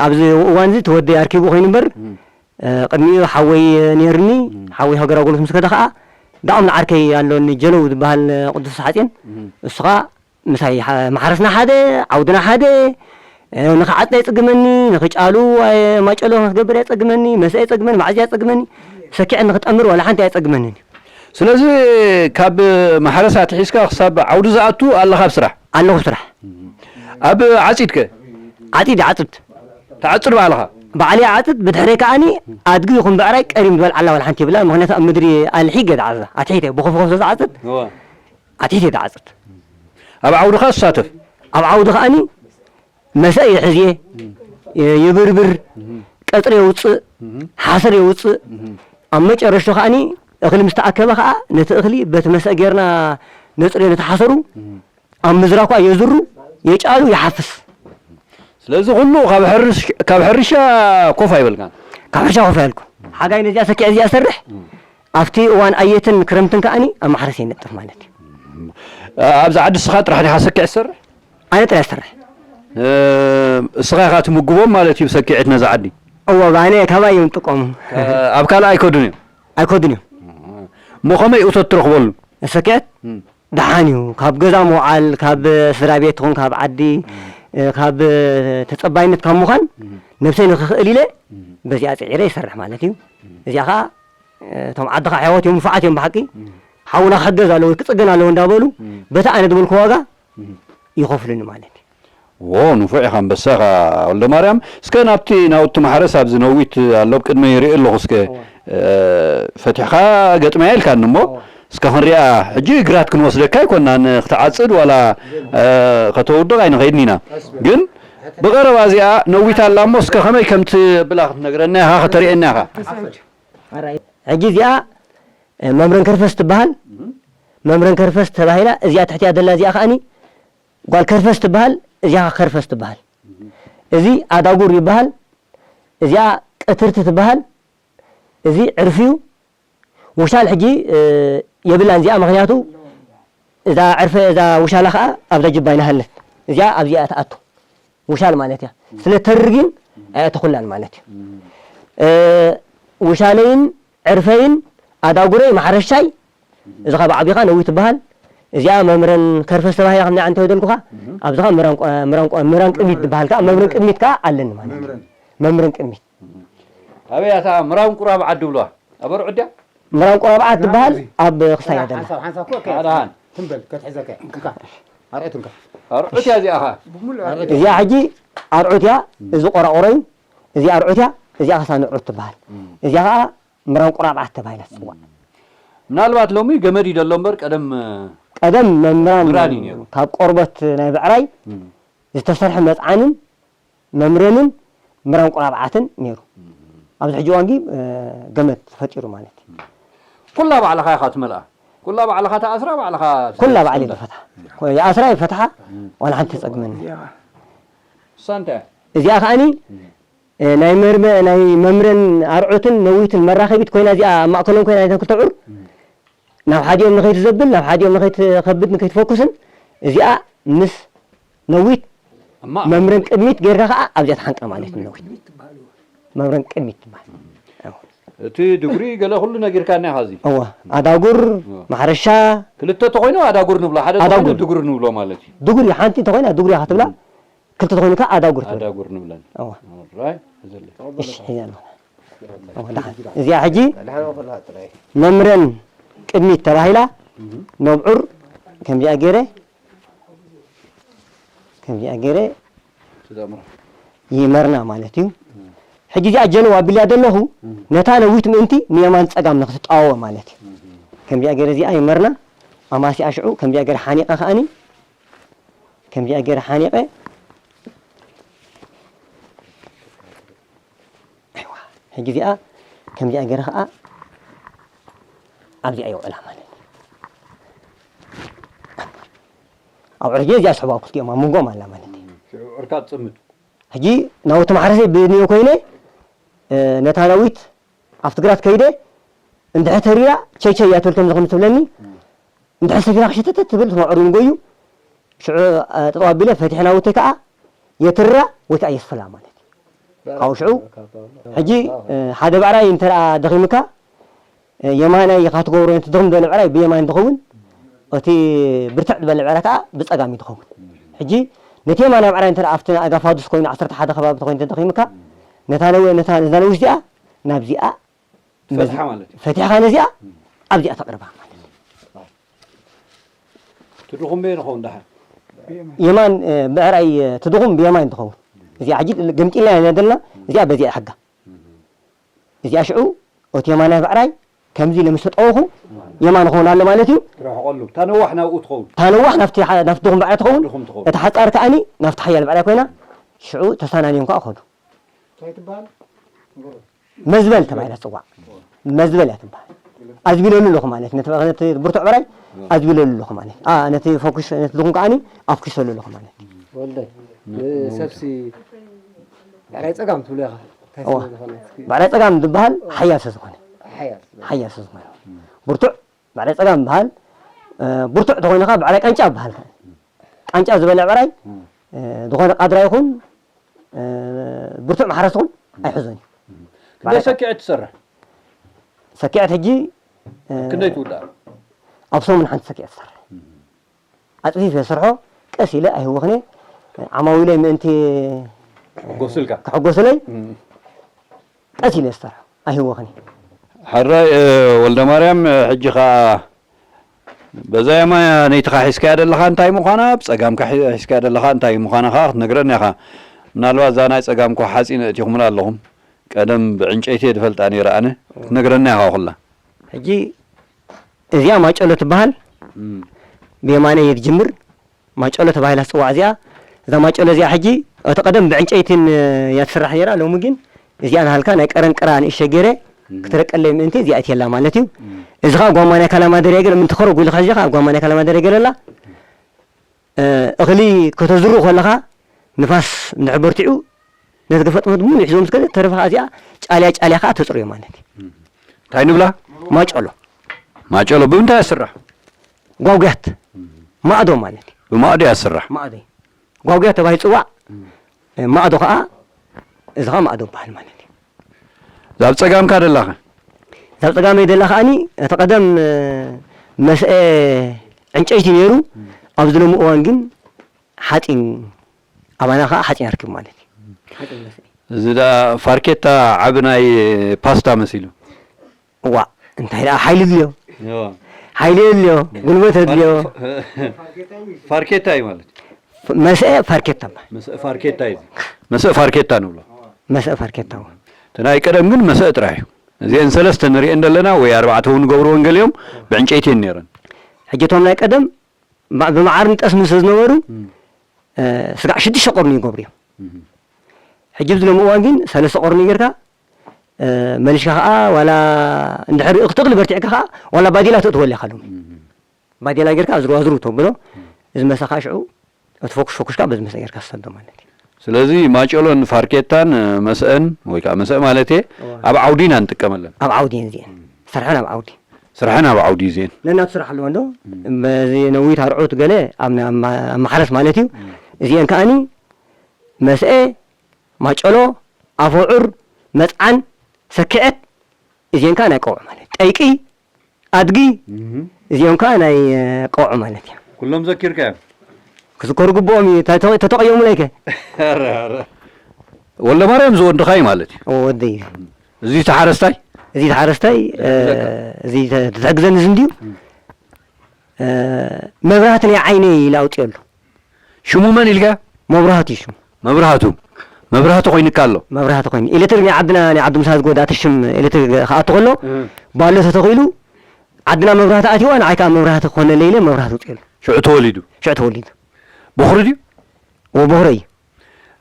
ኣብዚ እዋን እዚ እቲ ወደይ ኣርኪቡ ኮይኑ እምበር፣ እም። እ፣ ቅድሚኡ ሓወይ ነይሩኒ፣ እም። ሓወይ ሃገር ኣገልግሎት ምስ ከደ ኸዓ፣ ዳኦም ንዓርከይ ኣሎኒ፣ ጀነው ዝበሃል ቅዱስ ሓጼን፣ እም። እሱ ኸዓ ምሳይ ሓ-፣ ማሕረስና ሓደ፣ ዓውድና ሓደ፣ እ፣ ንኽዓጽድ ኣይጽግመኒ፣ ንኽጫሉ፣ ኣይ-፣ ማጨሎ ንኽገብር ኣይጸግመኒ፣ መስእ ኣይጸግመኒ፣ ማዕዝያ ኣይጸግመኒ፣ ሰኪዐ ንኽጠምር ዋላ ሓንቲ ኣይጸግመንን እዩ። ስለዚ ካብ ማሕረስ ኣትሒዝካ ክሳብ ዓውዲ ዝኣቱ ኣለኻ ኣብ ስራሕ? ኣለኹ ኣብ ስራሕ። ኣብ ዓጺድከ? ዓጺድ ይዓጽድ። ትዓጽድ ባዕልኻ? ባዕለይ ይዓጽድ፣ ብድሕረይ ከኣኒ ኣድጊ ይኹን ብዕራይ ቀሪም ዝበልዓላ ዋላ ሓንቲ የብላን። ምኽንያቱ ኣብ ምድሪ ኣልሒገ ዝዓጽዳ፣ ኣትሒተ ብኾፍኾፍ ስለ ዝዓጽድ፣ እወ። ኣትሒተ እየ ዝዓጽድ። ኣብ ዓውዲ ኸኣ ትሳተፍ? ኣብ ዓውዲ ከኣኒ መሰእ ይሕዝ እየ፣ ይ-፣ ይብርብር፣ ቀጽሪ የውጽእ፣ ሓሰር የውጽእ። ኣብ መጨረሽቱ ከኣኒ እኽሊ ምስ ተኣከበ ከኣ ነቲ እኽሊ በቲ መሰእ ጌርና ነጽርዮ ነቲ ሓሰሩ። ኣብ ምዝራኳ የዝሩ፣ የጫሉ፣ ይሓፍስ። ስለዚ ኩሉ ካብ ሕርሽ-፣ ካብ ሕርሻ ኮፍ ኣይበልካን? ካብ ሕርሻ ኮፍ ኣይበልኩ። ሓጋይ ነዚኣ ሰኪዐ እዚኣ እሰርሕ። ኣብቲ እዋን ኣየትን ክረምትን ከኣኒ ኣብ ማሕረስ የነጥፍ ማለት እዩ። ኣብዚ ዓዲ እስኻ ጥራሕ ዲኻ ሰኪዐ ትሰርሕ? ኣነ ጥራይ እሰርሕ። እ፣ እስኻ ኢኻ ትምግቦም ማለት እዩ ብሰኪዐት ነዛ ዓዲ? እወ፣ ኣነ ካባይ እዮም ዝጥቀሙ። እ፣ ኣብ ካልእ ኣይከዱን እዮም? ኣይከዱን እዮም። እሞ ከመይ እቶት ትረኽበሉ? ሰኪዐት? እም። ደሓን እዩ። ካብ ገዛ ምውዓል፣ ካብ ስድራ ቤት ትኹን ካብ ዓዲ፣ እ፣ ካብ ተጸባይነት ካብ ምዃን ነብሰይ ንኽኽእል ኢለ በዚኣ ጽዒረ ይሰርሕ ማለት እዩ። እዚኣ ኸኣ፣ እ፣ እቶም ዓድኻ ኣሕዋት እዮም፣ ንፉዓት እዮም ብሓቂ። ሓውና ክሕገዝ ኣለዎ፣ ክጽገን ኣለዎ እንዳበሉ በቲ ኣነ ዝበልኩ ዋጋ ይኸፍሉኒ ማለት እዩ። ዎ፣ ንፉዕ ኢኻ ኣንበሳኻ ወልደማርያም። እስከ ናብቲ ናውቲ ማሕረስ ኣብዚ ነዊት ኣሎ፣ ኣብ ቅድመይ ይርኢ ኣለኹ። እስከ፣ እወ። እ፣ ፈቲሕካ ገጥመያ ኢልካኒ እሞ፣ እወ። እስከ ክንሪኣ። ሕጂ ግራት ክንወስደካ ኣይኮናን፣ ክትዓጽድ ዋላ፣ እ፣ ከተውድቕ ኣይንኸይድን ኢና። ግን ብቐረባ እዚኣ ነዊት ኣላ እሞ፣ እስከ ከመይ ከም ትብላ ክትነግረና ኢኻ፣ ከተርእየና ኢኻ። ሕጂ እዚኣ፣ እ፣ መምረን ከርፈስ ትበሃል። መምረን ከርፈስ ተባሂላ፣ እዚኣ ትሕቲያ ዘላ እዚኣ ከኣኒ ጓል ከርፈስ ትበሃል፣ እዚኣ ከርፈስ ትበሃል። እዚ ኣዳጉር ይበሃል። እዚኣ ቀትርቲ ትበሃል። እዚ ዕርፊ እዩ። ውሻል ሕጂ፣ እ፣ የብላን እዚኣ፣ ምኽንያቱ እዛ ዕርፈ፣ እዛ ውሻላ ኸኣ ኣብዛ ጅባ ይናሃለት። እዚኣ ኣብዚኣ ትኣቱ። ውሻል ማለት እያ። ስለ ተርር ግን ኣየእተኹላን ማለት እዩ። እ፣ ውሻለይን ዕርፈይን ኣዳጉረይ ማሕረሻይ፣ እዚ ኸኣ ብዓቢኻ ነዊት ትበሃል። እዚኣ መምረን ከርፈስ ተባሂላ ከም እንተ ወደልኩኻ፣ ኣብዚ ኸኣ ምራን ቆ-፣ ምራን ቆ-፣ ምራን ቅሚት ትበሃል ከኣ፣ መምረን ቅሚት ከኣ ኣለኒ ማለት እዩ። መምረን። መምረን ቅሚት። ኣበይ ኣታ ምራን ቁራብ ዓዲ ብለዋ? ኣብ ኣርዑት ድያ? ምራን ቁራብ ዓዲ ትበሃል፣ ኣብ ክሳያ ደላ። ሓንሳብ፣ ሓንሳብ እኮ ከ-፣ ኣድሃን። ትም በል፣ ከትሕዘካ እያ። እንካ፣ ኣርዑት እንካ። ኣርዑት እያ እዚኣ ኸኣ? እዚኣ ሕጂ ኣርዑት እያ፣ እዚ ቆራቑሮ እዩ። እዚኣ ኣርዑት እያ፣ እዚኣ ኸሳ ንዕሩት ትበሃል። እዚኣ ኸኣ ምራን ቁራብዓት ተባሂላ ትጽዋዕ። ምናልባት ሎሚ ገመድ እዩ ዘሎ እምበር ቀደም፣ ቀደም መምራን ምራን እዩ ነይሩ። ካብ ቆርበት ናይ ብዕራይ እም። ዝተሰርሐ መጽዓንን መምረንን ምራን ቁራብዓትን ነይሩ። እም። ኣብዚ ሕጂ እዋን ግን፣ እ፣ ገመድ ተፈጢሩ ማለት እዩ። ኩላ ባዕልኻ ኢኻ ትመልኣ? ኩላ ባዕልኻ ተኣስራ፣ ባዕልኻ ኩላ ባዕለይ ትፈትሓ? ዝፈትሓ። ይኣስራ ይፈትሓ፣ እም። ዋላ ሓንቲ ተጸግመኒ። እዚኣ እንታይ እያ? እዚኣ ከኣኒ፣ እም። እ፣ ናይ መርመ-፣ ናይ መምረን ኣርዑትን ነዊትን መራኸቢት ኮይና፣ እዚኣ ኣብ ማእከሎም ኮይና፣ እተን ክልተ ዑር እም። ናብ ሓዲኦም ንኸይትዘብል፣ ናብ ሓዲኦም ንኸይትኸብድ፣ ንከይትፈኩስን፣ እዚኣ ምስ ነዊት ኣብ ማእከል። መምረን ቅድሚት ጌርካ ከኣ ኣብዚኣ ትሓንቃ ማለት እዩ። ነዊት መምረን ቅድሚት ትበሃል። እቲ ድጉሪ ገለ ኩሉ ነጊርካና ኢኻ እዚ። እወ፣ ኣዳጉር፣ እወ። ማሕረሻ። ክልተ ተኾይኑ ኣዳጉር ንብሎ፣ ሓደ ተኾይኑ ኣዳጉር። ድጉሪ ንብሎ ማለት እዩ። ድጉሪ፣ ሓንቲ እንተኾይና ድጉሪ ኢኻ ትብላ። እም። ክልተ ተኾይኑ ከኣ ኣዳጉር ትብል። ኣዳጉር ንብለን። እወ። ራይ፣ እዘለ። እሺ፣ ሒዛ ኣለኹ። እወ፣ ደሓን። እዚኣ ሕጂ ደሓን ከላ ጥራይ። መምረን ቅድሚት ተባሂላ፣ እህ። ነብዑር ከምዚኣ ገይረ፣ ከምዚኣ ገይረ ትዛምራ። ይመርና ማለት እዩ። እህ። ሕጂ እዚኣ ጀነው ኣቢልያ ዘለኹ፣ እህ። ነታ ነዊት ምእንቲ ንየማን ጸጋም ንክትጠዋወ ማለት እዩ። እህ። ከምዚኣ ገይረ እዚኣ ይመርና፣ ኣማሲኣ ሽዑ ከምዚኣ ገይረ ሓኒቐ ከኣኒ፣ ከምዚኣ ገይረ ሓኒቐ። ኣይዋ፣ ሕጂ እዚኣ ከምዚኣ ገይረ ኸኣ ኣብዚኣ የውዕላ ማለት እዩ። ኣብ ዕርጌ እዚኣ ስሕባ ኣብ ክልቲኦም ኣብ መንጎም ኣላ ማለት እዩ። ሽዑ ዕርካ ትጽምድ። ሕጂ ናውቲ ማሕረሰይ ብንዮ ኮይነ፣ እ፣ ነታ ነዊት ኣብቲ ግራት ከይደ እንድሕር ተሪራ ቸይ ቸይ እያ ትብል ከምዚ ከም ትብለኒ። እንድሕር ሰፊራ ክሸተተት ትብል፣ እቲ መዕሩ ንጎዩ። ሽዑ፣ እ፣ ጠጠው ኣቢለ ፈቲሐ ናውተይ ከኣ የትርራ ወይ ከኣ የስፍላ ማለት እዩ። ካብኡ ሽዑ፣ ሕጂ፣ እ፣ ሓደ ብዕራይ እንተ ደኣ ደኺምካ፣ እ፣ የማናይ ኢኻ ትገብሮ፣ ነቲ ድኹም ዝበለ ብዕራይ ብየማን ትኸውን፣ እቲ ብርትዕ ዝበለ ብዕራይ ከኣ ብጸጋም እዩ ትኸውን። ሕጂ፣ ነቲ የማናይ ብዕራይ እንተ ደኣ ኣብቲ ኣጋፋዱስ ኮይኑ፣ ዓሰርተ ሓደ ከባቢ ተኾይኑ እንተ ደኺምካ፣ ነታ ነው-፣ ነታ፣ ነዛ ነዊት እዚኣ ናብዚኣ ትፈትሓ መዝ-፣ ማለት እዩ። ፈቲሕካ ነዚኣ እም። ኣብዚኣ ተቕርባ ማለት እዩ። ትድኹም በየን ይኸውን ደሓን? የማን፣ እ፣ ብዕራይ፣ እ፣ ትድኹም ብየማን ትኸውን። እዚኣ ሕጂ ገምጢልና ኢና ዘለና፣ እዚኣ በዚኣ ይሕጋ። እዚኣ ሽዑ እቲ የማናይ ብዕራይ ከምዚ ኢለ ምስ ተጠወኹ የማን ይኸውን ኣሎ ማለት እዩ። ትረሕቐሉ። እታ ነዋሕ ናብኡ ትኸውን። እታ ነዋሕ ናብቲ ሓ-፣ ናብቲ ድኹም ብዕራይ ትኸውን። ድኹም ትኸውን። እታ ሓጻር ከኣኒ ናብቲ ሓያል ብዕራይ ኮይና ሽዑ ተሰናንዮም ከኣ ከዱ። እንታይ ትበሃል? መዝበል ተባሂላ ትጽዋዕ። መዝበል እያ ትበሃል። ኣዝቢለሉ ኣለኹ ማለት፣ ነቲ፣ ነቲ ብርቱዕ ብዕራይ ኣዝቢለሉ ኣለኹ ማለት። ኣ፣ ነቲ ፈኩስ፣ ነቲ ድኹም ከኣኒ ኣፍኪሰሉ ኣለኹ ማለት። ወልደ፣ ን-፣ ንሰብሲ ብዕራይ ጸጋም ትብሎ ኢኻ። እንታይ እዋ። ስለ ዝኾነ እስኪ። ብዕራይ ጸጋም ዝበሃል ሓያል ስለ ዝኾነ። ሓያል ስለ ዝኾነ። ሓያል ስለ ዝኾነ። ብርቱዕ ብዕራይ ጸጋም ዝበሃል፣ እ፣ ብርቱዕ ተኾይኑ ከኣ ብዕራይ ቃንጫ ይበሃል። ቃንጫ ዝበልዕ ብዕራይ፣ እም። እ፣ ዝኾነ ቃድራ ይኹን፣ እ፣ ብርቱዕ ማሕረስ ይኹን ኣይሕዞን እዩ። እም። ክንደይ ብዕራይ ሰኪዐት ትሰርሕ? ሰኪዐት ሕጂ፣ እ፣ ክንደይ ትውዳእ? ኣብ ሰሙን ሓንቲ ሰኪዐት ትሰርሕ። እም። ኣጽፊፈ ዝሰርሖ ቀስ ኢለ ኣይህወኽን እየ። ዓማዊለይ ምእንቲ ክሕጎሱልካ። ክሕጎሱለይ እም። ቀስ ኢለ ዝሰርሖ ኣይህወኽን እየ። ሕራይ እ፣ ወልደ ማርያም እ፣ ሕጂ ኸዓ በዛ የማነይትኻ ሒዝካያ ዘለኻ እንታይ ምዃና፣ ብጸጋምካ ሒ- ሒዝካያ ዘለኻ እንታይ ምዃና ኸዓ ክትነግረኒ ኢኻ። ምናልባት እዛ ናይ ጸጋምኳ ሓጺን ኣእቲኹምላ ኣለኹም። ቀደም ብዕንጨይቲ እየ ዝፈልጣ ነይረ ኣነ። ክትነግረኒ ኢኻ ኩላ። ሕጂ እዚኣ ማጨሎ ትበሃል። ብየማነይ እየ ትጅምር። ማጨሎ ተባሂላ ትፅዋዕ እዚኣ። እዛ ማጨሎ እዚኣ ሕጂ እቲ ቀደም ብዕንጨይትን እያ ትስራሕ ነይራ። ሎሚ ግን እዚኣ ናሃልካ ናይ ቀረንቅራ ንእሽተይ ገይረ ክትረቀለይ ምእንቲ እዚኣ እትየላ ማለት እዩ። እዚ ከዓ ጓማ ናይ ካላማደርያ ገለ ምንቲ ከረጉ ኢልካ ሕጂ ከዓ ጓማ ናይ ካላማደርያ ገለ ኣላ። እ፣ እኽሊ ከተዝርኡ ከለኻ ንፋስ እንድሕር በርቲዑ ነቲ ገፈጥመት ብምሉእ ሒዞም ስከ ተረፈ እዚኣ ጫልያ ጫልያ ከዓ ተፅርዮ ማለት እዩ። እንታይ ንብላ? ማጨሎ ማጨሎ ብምንታይ ይስራሕ? ጓጉያት ማእዶ ማለት እዩ። ብማእዶ እያ ትስራሕ። ማእዶ እዩ። ጓጉያት ተባሂሉ ፅዋዕ። ማእዶ ከዓ እዚ ከዓ ማእዶ ይበሃል ማለት እዩ። ዛብ ጸጋምካ ደላኸ? ዛብ ፀጋመይ ደላ ከዓኒ እቲ ቀደም መስአ ዕንጨይቲ ነይሩ። ኣብዚ ሎሚ እዋን ግን ሓፂን ኣባና ከዓ ሓፂን ኣርኪቡ ማለት እዩ። ሓፂን መስአ እዚ ዳ ፋርኬታ ዓቢ ናይ ፓስታ መሲሉ። እዋ እንታይ ደኣ ሓይሊ ድልዮ ሓይሊ የድልዮ ጉልበት የድልዮ። ፋርኬታ እዩ ማለት መስአ ፋርኬታ እባ። መስአ ፋርኬታ እዩ። መስአ ፋርኬታ ንብሎ። መስአ ፋርኬታ እዋ። እቲ ናይ ቀደም ግን መስአ ጥራሕ እዩ። እዚአን ሰለስተ ንሪኤን ዘለና ወይ ኣርባዕተ እውን ንገብርወን ገሊኦም ብዕንጨይቲ እየን ነይረን። ሕጂ እቶም ናይ ቀደም ማ- ብመዓርን ጠስሚ ስለ ዝነበሩ እ፣ ስጋዕ ሽዱሽተ ቀርኒ ይገብሩ እዮም። ሕጂ ኣብዚ ሎሚ እዋን ግን ሰለስተ ቀርኒ ጌርካ እ፣ መሊሽካ ከዓ ዋላ እንድሕር ክትእኽሊ በርቲዕካ ከዓ ዋላ ባዴላ ተእትወሉ ኢኻ ሎሚ። ባዴላ ጌርካ ዝርዋዝሩ ተብሎ እዚ መሳኻ ሽዑ እቲ ፈኩሽ ፈኩሽካ በዚ መስአ ጌርካ ትሰዶ ማለት እዩ። ስለዚ ማጨሎን ፋርኬታን እ፣ መስአን ወይ ከዓ መስአ ማለት እየ እዋ። ኣብ ዓውዲ ኢና ንጥቀመለን። ኣብ ዓውዲ እየን እዚአን ስርሐን ኣብ ዓውዲ ስርሐን ኣብ ዓውዲ እዚአን ነናቱ ስራሕ ኣለዎ እንዶ በዚ ነዊት ኣርዑት ገለ ኣብ ና- ኣብ ማ- ኣብ ማሕረስ ማለት እዩ። እዚአን ከዓኒ መስአ ማጨሎ ኣፈዑር መፅዓን ሰክዐት እዚአን ከዓ ናይ ቀውዕ ማለት እዩ። ጠይቂ ኣድጊ እዚኦም ከዓ ናይ እ፣ ቀውዕ ማለት እዩ። ኩሎም ዘኪርካዮም? ክዝከሩ ግብኦም እዩ። ተተ- ተተቐየሙለይከ ወልደ ማርያም ዝወድኻ እዩ ማለት እዩ። ወደይ እዩ። እዚ ተሓረስታይ እዚ ተሓረስታይ እ፣ እዚ ተ- ተትሕግዘኒ እዚ እንድዩ እ፣ መብራህቲ ናይ ዓይነይ ኢለ ኣውፅኦሉ። ሽሙ መን ኢልካ? መብራህቱ እዩ ሽሙ። መብራህቱ። መብራህቱ ኮይኑካ ኣሎ። መብራህቲ ኮይኑ ኤሌክትሪክ ናይ ዓድና ናይ ዓዲ ምሳዝ ጎዳእቲ ሽም ኤሌክትሪክ ክኣቱ ከሎ ባሎ ተተኺሉ ዓድና መብራህቲ ኣትዋ ንዓይ ከዓ መብራህቲ ክኾነለይ ኢለ መብራህቲ ውፅኦሉ። ሽዑ ተወሊዱ። ሽዑ ተወሊዱ። በኹሪ ድዩ? ወበኹረ እዩ።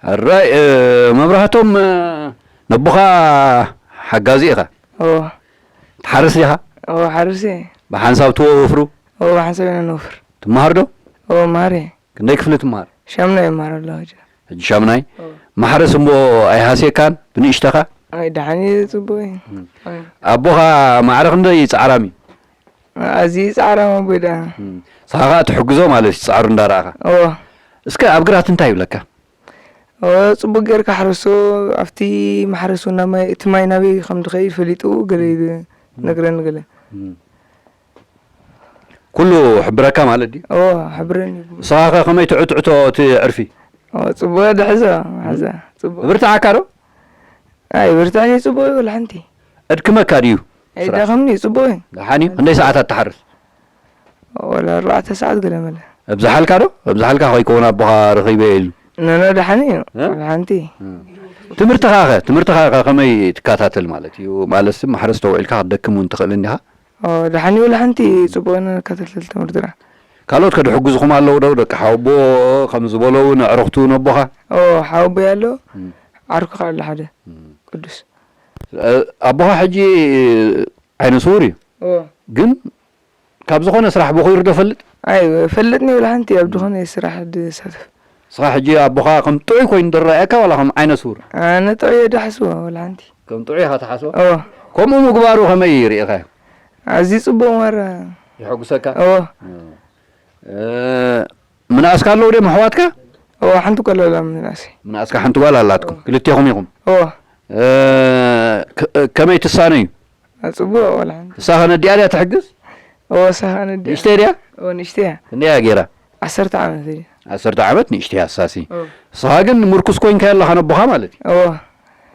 ኣራይ እ፣ መብራህቶም እ፣ ነቦኻ ሓጋዚ ኢኻ። ኦ ትሓርስ ዲኻ? ኦ ሓርሲ ብሓንሳብ ትወፍሩ? ኦ ሓንሳብ ኢና ንወፍር። ትመሃር ዶ? ኦ ማሪ ክንደይ ክፍሊ ትመሃር? ሻምና ይማር ኣሎ ሕጂ። ሕጂ ሻምናይ? ኦ። ማሕረስ እሞ ኣይሃስየካን ብንእሽተኻ? ኣይ ደሓን እዩ ጽቡቅ እዩ። ኣይ። ኣቦኻ ማዕረ ክንደይ ጻዕራም እዩ? ኣዝዩ ጻዕራም ኣቦይ ደኣ። ንስኻ ከኣ ትሕግዞ ማለት እዩ ጻዕሩ እንዳረኣኻ። ኦ እስከ ኣብ ግራት እንታይ ይብለካ? ኦ ጽቡቅ ጌርካ ሓረሶ ኣብቲ ማሕረስ እውን ናብ ማይ እቲ ማይ ናበይ ከም ዝኸይድ ፈሊጡ ገለ ነግረኒ ገለ። ኩሉ ሕብረካ ማለት ድዩ? ኦ ሕብረኒ። ንስኻ ከ ከመይ ትዕትዕቶ እቲ ዕርፊ? ኦ ጽቡቅ ድሕዞ ሓዛ ጽቡቅ። ብርትዓካ ዶ? ኣይ ብርትዕኒ ጽቡቅ ይብል ሓንቲ። እድክመካ ድዩ? ኣይ ደኸምኒ ጽቡቅ እዩ። ደሓን እዩ። ክንደይ ሰዓታት ትሓርስ? ወላ ኣርባዕተ ሰዓት ገለ መለ። ኣብዝሓልካ ዶ? ኣብዝሓልካ ከይከውን ኣቦኻ ረኺበ ኢሉ። ነነ ደሓን እዩ። እ? ወላ ሓንቲ። ትምህርትኻ ከ ትምህርትኻ ከ ከመይ ትከታተል ማለት እዩ? ማለት ማሕረስ ተውዒልካ ክትደክም እውን ትኽእል እንዲኻ? ኦ ደሓን እዩ። ወላ ሓንቲ ጽቡቅ ነከታተል ትምህርትና። ካልኦት ከድሕግዝኹም ኣለዉ ዶ? ደቂ ሓወቦ ከም ዝበሎ እውን ኣዕሩኽቱ ነቦኻ? ኦ ሓወቦ ኣሎ። ዓርኩ ከኣ ኣሎ ሓደ ቅዱስ። እ፣ ኣቦኻ ሕጂ ዓይነ ስውር እዩ። ኦ ግን ካብ ዝኾነ ስራሕ በኺሩ ዶ ፈልጥ? ኣይ ፈልጥኒ ወላ ሓንቲ ኣብ ዝኾነ ስራሕ ድሳተፍ። ንስኻ ሕጂ ኣቦኻ ከም ጥዑይ ኮይኑ ዝረኣየካ ዋላ ከም ዓይነ ስውር? ኣነ ጥዑይ እየ ድሓስቦ ወላ ሓንቲ። ከም ጥዑይ ኢኻ ትሓስቦ? ኦ ከምኡ ምግባሩ ከመይ ርኢኻዮ? ኣዝዩ ጽቡቅ ማራ። የሐጉሰካ? ኦ እ፣ ምንኣስካ ኣለዉ ድዮም ኣሕዋትካ? ኦ ሓንቲ ጓል ኣላ ምንኣሰይ። ምንኣስካ ሓንቲ ጓል ኣላትኩም? ክልቴኹም ኢኹም? ኦ እ፣ ከ- ከመይ ትሳነዩ? ጽቡቅ ወላ ሓንቲ። ንሳ ከነዲኣ ድያ ትሕግዝ? ኦ ሳኻ ነዲ። ንእሽተይ ድያ? ኦ ንእሽተይ እያ። ክንደይ እያ ገይራ? ዓሰርተ ዓመት እዩ። ዓሰርተ ዓመት ንእሽተይ ኣሳሲ። እዎ። ንስኻ ግን ምርኩስ ኮይንካ ኣለኻ ነቦኻ ማለት እዩ። እዎ።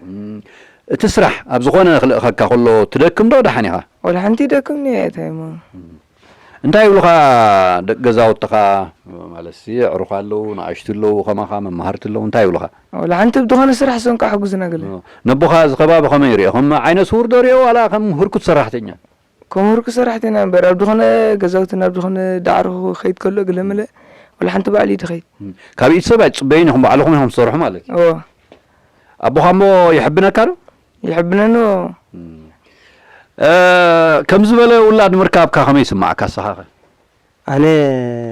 እም፣ እቲ ስራሕ ኣብ ዝኾነ ክልእኸካ ከሎ ትደክም ዶ ደሓን ኢኻ? ወላ ሓንቲ ይደክምኒ እየ፣ እንታይ እሞ። እንታይ ይብሉኻ ደቂ ገዛውትኻ? ማለት ሲ ኣዕሩኽ ኣለዉ፣ ንኣሽቱ ኣለዉ፣ ከማኻ መማህርቲ ኣለዉ፣ እንታይ ይብሉኻ? ወላ ሓንቲ ብዝኾነ ስራሕ ሰንኳ ሕጉዝና ገለ። እዎ። ነቦኻ እዚ ከባቢ ከመይ ይሪኦ? ከም ዓይነ ስውር ዶ ሪኦ ዋላ ከም ህርኩት ሰራሕተኛ? ከም ህርኩት ሰራሕተኛ እምበር፣ ኣብ ዝኾነ ገዛውቲ ናብ ዝኾነ ዳዕሮ ክኸይድ ከሎ ገለ መለ፣ ወላ ሓንቲ ባዕሉ እዩ ድኸይድ። እም፣ ካብ ኢድ ሰብ ኣይትጽበዩን ኢኹም፣ ባዕልኹም ኢኹም ትሰርሑ ማለት እዩ። እዎ። ኣቦኻ እሞ ይሕብነካ ዶ? ይሕብነኒ። እም። እ፣ ከም ዝበለ ውላድ ምርካብካ ከመይ ይስምዓካ ንስኻ ኸ? ኣነ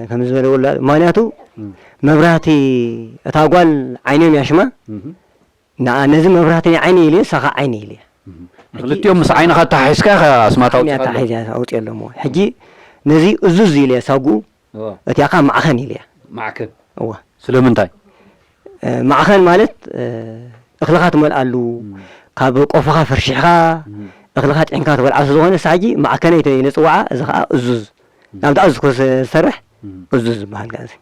ከም ዝበለ ውላድ፣ ምኽንያቱ እም። መብራህቲ እታ ጓል ዓይኖም እያ ሽማ፣ እም። ንኣ ነዚ መብራህቲ ናይ ዓይኒ ኢለ፣ ንሳ ኸዓ ዓይኒ ኢለ። እም። ሕጂ ንክልቲኦም ምስ ዓይንኻ ኣተሓሒዝካ ኢኻ ኣስማት ዓይኒ ኣውጺኻ ኣለኻ። ኣተሓሒዘ ኣውፅእ ኣለዎ። ሕጂ ነዚ እዙዝ ኢለ ሳጉኡ፣ እዎ። እቲኣ ኸዓ ማዕኸን ኢለያ። ማዕከን። እወ። ስለምንታይ? እ፣ ማዕኸን ማለት፣ እ፣ እኽልኻ ትመልኣሉ፣ እም። ካብ ቆፎኻ ፈርሺሕኻ፣ እም። እኽልኻ ጥዒንካ ትበልዓ ስለ ዝኾነ፣ ንሳ ሕጂ ማዕከነይ ኢለ ጽውዓ፣ እዚ ኸዓ እዙዝ። እም። ናብቲ እዙዝ ኮ ዝሰርሕ እም። እዙዝ ዝበሃል ከኣ እዚ።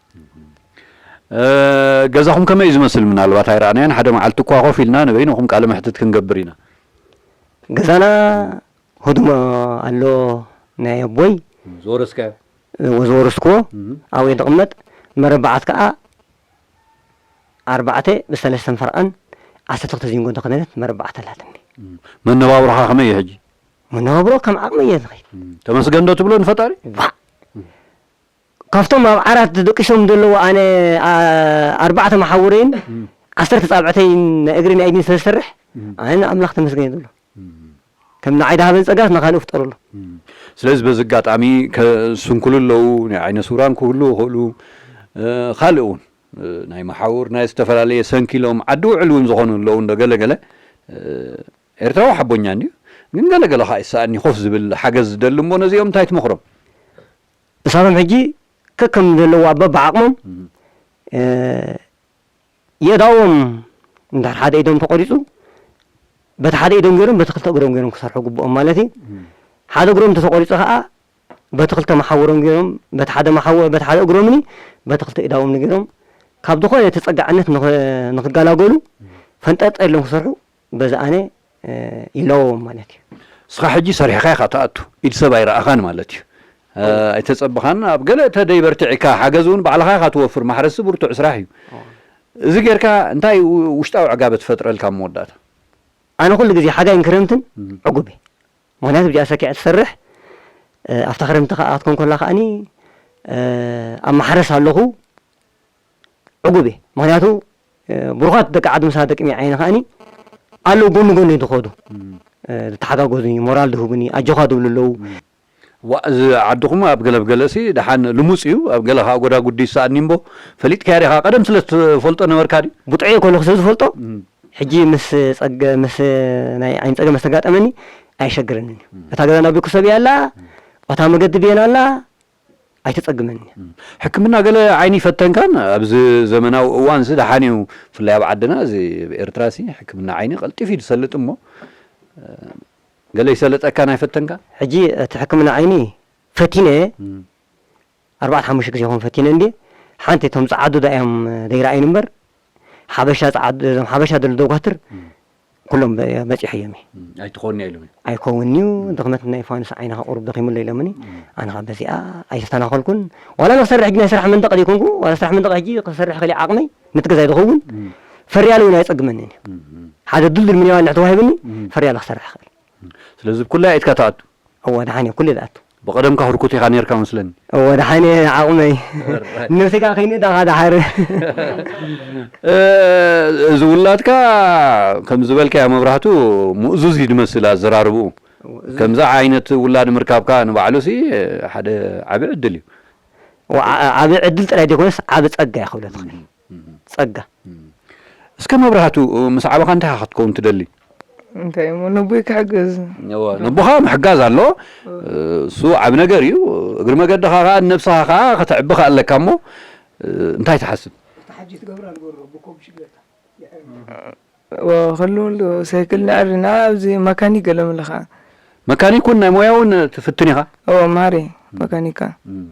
እ፣ ገዛኹም ከመይ እዩ ዝመስል? ምናልባት ኣይረኣናዮን። ሓደ መዓልቲ እኳ ኮፍ ኢልና ንበይንኹም ቃለ መሕትት ክንገብር ኢና። ገዛና ህድሞ ኣሎ፣ ናይ ኣቦይ። እም፣ ዝወረስካዮ? ዝወረስክዎ፣ እም። ኣብኡ እየ ዝቕመጥ። መረባዓት ከኣ ኣርባዕተ ብሰለስተን ፈረቓን ዓሰርተ ክልተ ዚንጎ እንተኾነት መረባዕት ኣላትኒ። እም። መነባብሮኻ ከመይ እዩ ሕጂ? መነባብሮ ከም ዓቕመይ እየ ዝኸይድ። እም። ተመስገን ዶ ትብሎ ንፈጣሪ? ዋእ! እም። ካብቶም ኣብ ዓራት ደቂሶም ዘለዉ ኣነ፣ ኣ-፣ ኣርባዕተ መሓውረይን እም። ዓሰርተ ጻብዕተይን ናይ እግሪ ናይ ኢድን ስለ ዝሰርሕ፣ እም። ኣነ ንኣምላኽ ተመስገን እየ ዝብሎ። እም። ከም ንዓይ ዝሃበን ጸጋስ ንኻልእ ፍጠረሉ። እም። ስለዚ በዚ ኣጋጣሚ ከ-፣ ዝስንክሉ ኣለዉ፣ ናይ ዓይነ ስውራን ክህልዉ ይኽእሉ፣ እ፣ ካልእ እውን፣ እ፣ ናይ መሓውር፣ ናይ ዝተፈላለየ ሰንኪሎም ዓዲ ውዕል እውን ዝኾኑ ኣለዉ፣ እንዶ ገለ ገለ፣ እ፣ ኤርትራዊ ሓቦኛ እንድዩ፣ ግን ገለ ገለ ኸኣ ይሰኣኒ ኮፍ ዝብል ሓገዝ ዝደሊ እሞ ነዚኦም እንታይ ትመኽሮም? ንሳቶም ሕጂ ከከም ዘለዉ ኣብ በብዓቕሞም፣ እም። እ፣ የእዳዎም እንድሕር ሓደ ኢዶም ተቖሪጹ፣ በቲ ሓደ ኢዶም ገይሮም፣ በቲ ክልተ እግሮም ገይሮም ክሰርሑ ግብኦም ማለት እዩ። እም። ሓደ እግሮም እንተተቖሪጹ ኸኣ፣ በቲ ክልተ መሓውሮም ገይሮም፣ በቲ ሓደ መሓወ-፣ በቲ ሓደ እግሮምኒ፣ በቲ ክልተ ኢዳዎምኒ ገይሮም፣ ካብ ዝኾነ ተጸጋዕነት ንኸ-፣ ንኽገላገሉ፣ እም። ፈንጠርጠር ኢሎም ክሰርሑ፣ በዚ ኣነ፣ እ፣ ይለዎም ማለት እዩ። ንስኻ ሕጂ ሰሪሕኻ ኢኻ ትኣቱ፣ ኢድ ሰብ ኣይረኣኻን ማለት እዩ። እ፣ ኣይተጸበኻን፣ ኣብ ገለ ተደይ በርቲዕካ፣ ሓገዝ እውን ባዕልኻ ኢኻ ትወፍር፣ ማሕረስቲ ብርቱዕ ስራሕ እዩ። እዎ። እዚ ጌርካ እንታይ ው-፣ ውሽጣዊ ዕጋበት ትፈጥረልካ ኣብ መወዳእታ? ኣነ ኩሉ ግዜ ሓጋይን ክረምትን እም። ዕጉብ እየ። ምኽንያቱ ብዚኣ ሰኪዐ ትሰርሕ፣ እ፣ ኣብታ ክረምቲ ከኣ ክትኮን ከላ ከኣኒ፣ እ፣ ኣብ ማሕረስ ኣለኹ፣ ዕጉብ እየ። ምኽንያቱ፣ እ፣ ብሩኻት ደቂ ዓዲ ምሳና ደቂ ሚዓይኒ ከኣኒ ኣለዉ፣ ጎኒ ጎኒ ዝኸዱ። እም። እ፣ ዝተሓጋገዙኒ፣ ሞራል ዝህቡኒ፣ ኣጆኻ ዝብሉ ኣለዉ። እም። ዋእ፣ እዚ ዓድኹም ኣብ ገለ ብገለሲ ደሓን ልሙጽ እዩ፣ ኣብ ገለ ከኣ ጎዳጉዲ ይሰኣኒ እምቦ፣ ፈሊጥካዮ ዲኻ? ቀደም ስለ ትፈልጦ ነበርካ ድዩ? ብጥዑይ ከለኹ ስለ ዝፈልጦ፣ እም። ሕጂ ምስ ጸገ-፣ ምስ ናይ ዓይኒ ጸገም ምስ ተጋጠመኒ ኣየሸግረንን እዩ። እም። እታ ገዛ ናብ ቤኩ ሰብ እያ ኣላ፣ እታ መገዲ ቤን ኣላ፣ ኣይተጸግመንን እያ። እም። ሕክምና ገለ ዓይኒ ይፈተንካን? ኣብዚ ዘመናዊ እዋንሲ ደሓን እዩ፣ ብፍላይ ኣብ ዓድና፣ እዚ ኣብ ኤርትራሲ ሕክምና ዓይኒ ቀልጢፉ እዩ ዝሰልጥ እሞ፣ እ፣ ገለ ይሰለጠካን ኣይፈተንካን? ሕጂ እቲ ሕክምና ዓይኒ ፈቲነ፣ እም። ኣርባዕተ ሓሙሽተ ግዜ ይኸውን ፈቲነ እንድየ። ሓንቲ እቶም ጸዓዱ ዳ እዮም ዘይረኣዩኒ እምበር፣ ሓበሻ ጸዓዱ፣ እዞም ሓበሻ ዘለዉ ዶኳትር እም። ኩሎም በ-፣ በጺሐዮም እየ። እም፣ ኣይትኾንያ ኢሎም እዮም። ኣይከውንን'ዩ፣ እም። ድኽመት ናይ ፋኑስ ዓይንኻ ቁሩብ ደኺሙሎ ኢሎምኒ። እም። ኣነ ኸኣ በዚኣ ኣይተተናኸልኩን። ዋላ ንኽሰርሕ ሕጂ ናይ ስራሕ መንደቕ ዘይኮንኩ፣ ዋላ ስራሕ መንደቕ ሕጂ ክሰርሕ ክእል ዓቕመይ፣ ነቲ ገዛይ ዝኸውን፣ እም። ፈርያለ እውን ኣየጸግመንን እዩ። እም፣ እም። ሓደ ድልዱል ሚኒባን እንድሕር ተዋሂብኒ፣ እም። ፈርያለ ክሰርሕ እኽእል። እም። ስለዚ ብኩሉ ኢድካ ትኣቱ? እወ፣ ደሓን እየ፣ ኩሉ ዝኣቱ። ብቐደምካ ህርኩት ኢኻ ኔርካ መስለኒ። እወ፣ ደሓን እየ፣ ዓቕመይ። ወራይ። ነብሲ ከኣ ከይንእዳኻ ደሓር። እ፣ እዚ ውላድካ ከም ዝበልካዮ መብራህቱ ምእዙዝ እዩ ዝመስል ኣዘራርብኡ። እወ፣ እዚ ከምዚ ዓይነት ውላድ ምርካብካ ንባዕሉሲ ሓደ ዓቢ ዕድል እዩ። እወ፣ ዓ-፣ ዓቢ ዕድል ጥራይ ዘይኮነስ ዓቢ ጸጋ እየ ክብሎ ዝኽእል። እም፣ እም። ጸጋ። እም። እስከ መብራህቱ፣ ምስ ዓበኻ እንታይ ኢኻ ክትከውን ትደሊ? እንታይ እሞ ነቦይ ክሕግዝ። እወ፣ ነቦኻ ምሕጋዝ ኣሎ። እወ። እሱ ዓቢ ነገር እዩ። እግሪ መገድኻ ኸኣ ንነብስኻ ኸኣ ከተዕቢ ከኣ ኣለካ እሞ፣ እንታይ ትሓስብ? እታ ሕጂ ትገብራ ንገሮ፣ ብኮም ሽግለታ። እወ፣ ክህልው ኣሎ፣ ሳይክል ነዕሪ፣ ንዓ ኣብዚ መካኒክ ገለ ምልኻ። መካኒክ እውን ናይ ሞያ እውን ትፍትን ኢኻ? እወ፣ መሃሪ እም። መካኒካ። እም።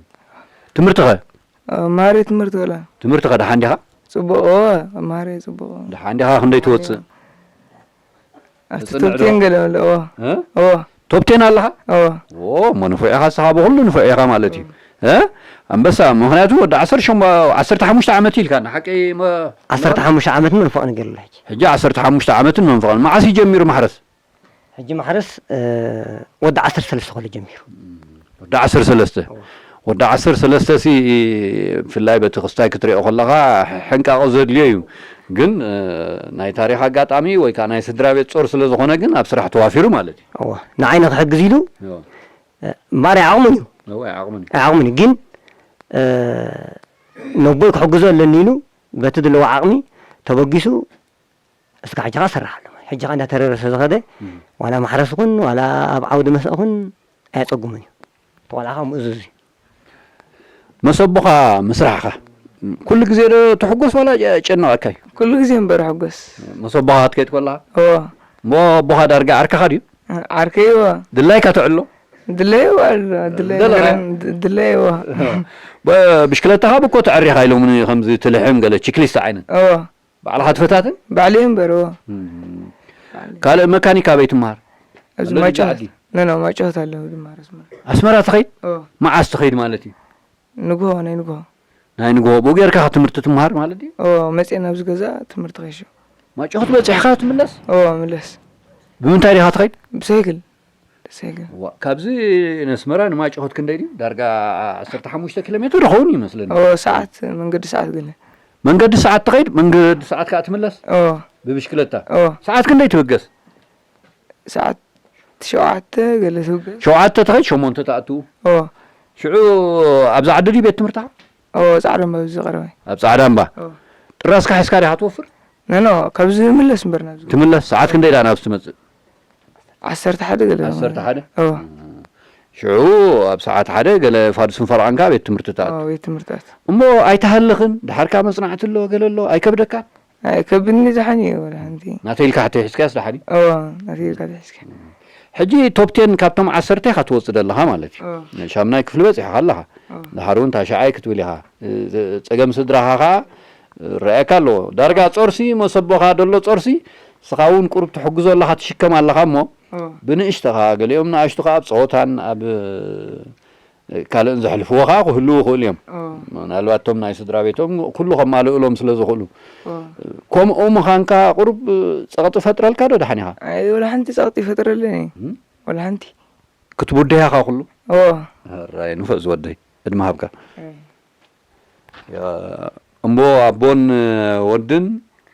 ትምህርትኸ? መሃሪ ትምህርቲ ወላ። ትምህርቲ ከ ደሓን ዲኻ? ጽቡቕ፣ እወ፣ መሃሪ ጽቡቕ። ደሓን ዲኻ? ክንደይ ትወጽእ? ኣብቲ ተጽንዕ ቶፕ ዶ? ቴን ገለ ኣሎ፣ እወ። እ? እወ። ቶፕ ቴን ኣለኻ? እወ። ኦ፣ እሞ ንፉዕ ኢኻ፣ ንስኻ ብኹሉ ንፉዕ ኢኻ ማለት እዩ። እ? ኣንበሳ፣ ምኽንያቱ ወዲ ዓሰርተ ሸሞንተ፣ ዓሰርተ ሓሙሽተ ዓመት ኢልካ፣ ንሓቂ መ-፣ ዓሰርተ ሓሙሽተ ዓመት ምን ፎቕ ነገር ኣሎ ሕጂ። ሕጂ ዓሰርተ ሓሙሽተ ዓመትን መንፈቕን። መዓስ እዩ ጀሚሩ ማሕረስ? ሕጂ ማሕረስ፣ እ፣ ወዲ ዓሰርተ ሰለስተ ከሎ ጀሚሩ። ወዲ ዓሰርተ ሰለስተ። እወ። ወዲ ዓሰርተ ሰለስተ ሲ ብፍላይ በቲ ክስታይ ክትሪኦ ከለኻ ሕንቃቐ ዘድልዮ እዩ። ግን፣ እ፣ ናይ ታሪኽ ኣጋጣሚ ወይ ከዓ ናይ ስድራ ቤት ጾር ስለ ዝኾነ ግን ኣብ ስራሕ ተዋፊሩ ማለት እዩ። እወ። ንዓይ ንኽሕግዝ ኢሉ፣ እወ። እ፣ እምበኣር ኣይዓቕሙን እዩ። እወ፣ ኣይዓቕሙን እዩ። ኣይዓቕሙን እዩ። ግን፣ እ፣ ነቦይ ክሕግዞ ኣለኒ ኢሉ በቲ ዘለዎ ዓቕሚ ተበጊሱ እስካዕ ሕጂ ኸኣ እሰርሕ ኣለኹ። ሕጂ ኸኣ እንዳተረረ ስለ ዝኸደ፣ እም። ዋላ ማሕረስ ኹን፣ ዋላ ኣብ ዓውዲ መስአ ኹን ኣየጸግሞን እዩ። እቲ ቆልዓ ኸኣ ምእዙዝ እዩ። መስ ኣቦኻ ምስራሕኻ ኩሉ ግዜ ዶ ትሕጎስ ዋላ ጨ-፣ ጨነቐካ እዩ? ኩሉ ግዜ እምበር ሕጎስ። መስ ኣቦኻ ክትከይድ ከለኻ? እወ። እሞ ኣቦኻ ዳርጋ ዓርክኻ ድዩ? ዓርከይ እወ። ድላይካ ተዕሎ? ድለይ እወ ኣሎ፣ ድለይ ደለኻ? ነገረን፣ ድ-፣ ድለይ እወ። ብ-፣ ብሽክለታኻ ብኮ ተዕሪኻ ኢሎምኒ ከምዚ ትልሕም ገለ ችክሊስት ዓይነት። እወ። ባዕልኻ ትፈታትን? ባዕለይ እምበር፣ እዎ። እም። ካልእ መካኒክ ኣበይ ትመሃር? ኣብዚ ኣሎ ማጫወት። ልጅ ዓዲ? ኖ፣ ኖ፣ ማጫወት ኣለዉ ዝመሃር ኣስመራ። ኣስመራ ትኸይድ? እዎ። መዓስ ትኸይድ ማለት እዩ? ንግሆ፣ ናይ ንግሆ። ናይ ንግሆ። ብኡ ጌርካ ትምህርቲ ትመሃር ማለት እዩ? እዎ፣ መጽየ ናብዚ ገዛ ትምህርቲ ከይሽ። ማጫወት በጺሕካ ትምለስ? እዎ፣ ምለስ። ብምንታይ ዲኻ ትኸይድ? ብሳይክል። ደስ ኣይብል። ዋ፣ ካብዚ ነስመራ ንማጭሆት ክንደይ ድዩ? ዳርጋ ዓሰርተ ሓሙሽተ ኪሎ ሜትር ይኸውን ይመስለኒ። ኦ፣ ሰዓት፣ መንገዲ ሰዓት ገለ። መንገዲ ሰዓት ትኸይድ፣ መንገዲ ሰዓት ከኣ ትምለስ? ኦ። ብብሽክለታ? ኦ። ሰዓት ክንደይ ትብገስ? ሰዓት ሸውዓተ ገለ ትብገስ። ሸውዓተ ትኸይድ፣ ሸሞንተ ትኣትው? ኦ። ሽዑ ኣብዛ ዓዲ ድዩ ቤት ትምህርትኻ? ኦ፣ ጻዕዳ እምባ ኣብዚ ቀረባይ። ኣብ ጻዕዳ እምባ? ኦ። ጥራስካ ሒዝካ ዲኻ ትወፍር? ኖ፣ ኖ፣ ካብዚ ይምለስ እምበር ናብዚ። ትምለስ? ሰዓት ክንደይ ደኣ ናብዚ ትመጽእ? ዓሰርተ ሓደ ገለ። ዓሰርተ ሓደ? እዎ። ሽዑ ኣብ ሰዓት ሓደ ገለ ፋዱስን ፈርቓን ከኣ ቤት ትምህርቲ ትኣቱ። እዎ፣ ቤት ትምህርቲ ትኣቱ። እሞ ኣይትሃልኽን? ድሓርካ መጽናዕቲ ኣሎ፣ ገለ ኣሎ፣ ኣይከብደካን? ኣይከብድኒ ደሓን እዩ፣ ወላ ሓንቲ። ናተይ ኢልካ ሕተይ ሒዝካያስ ደሓን እዩ? እዎ፣ ናተይ ኢልካ ተሒዝካ። ሕጂ ቶፕ ቴን ካብቶም ዓሰርተ ኢኻ ትወጽእ ዘለኻ ማለት እዩ። እዎ። ሻምናይ ክፍሊ በጺሕኻ ኣለኻ። እዎ። ደሓር እውን ታሽዓይ ክትብል ኢኻ። እ፣ ጸገም ስድራኻ ኸኣ ይረኣየካ ኣለዎ። ዳርጋ ጾርሲ፣ መሰቦኻ ደሎ ጾርሲ፣ ንስኻ እውን ቁሩብ ትሕግዞ ኣለኻ፣ ትሽከም ኣለኻ እሞ፣ እዎ። ብንእሽተኻ፣ ገሊኦም ንኣሽቱ ኸኣ ኣብ ጸወታን ኣብ፣ እ፣ ካልእን ዘሕልፍዎ ኸኣ ክህልዉ ይኽእሉ እዮም። እዎ። ምናልባት እቶም ናይ ስድራ ቤቶም ኩሉ ከማልእሎም ስለ ዝኽእሉ። እዎ። ከምኡ ምዃንካ ቁሩብ ጸቕጢ ፈጥረልካ ዶ ደሓን ኢኻ? ኣይ፣ ወላ ሓንቲ ጸቕጢ ይፈጥረለይ። እም? ወላ ሓንቲ። ክትውድያ ኢኻ ኩሉ? እዎ። ሕራይ ንፉዕ ዝወደይ፣ ዕድመ ሃብካ። እም። ያ፣ እምቦ ኣቦን ወድን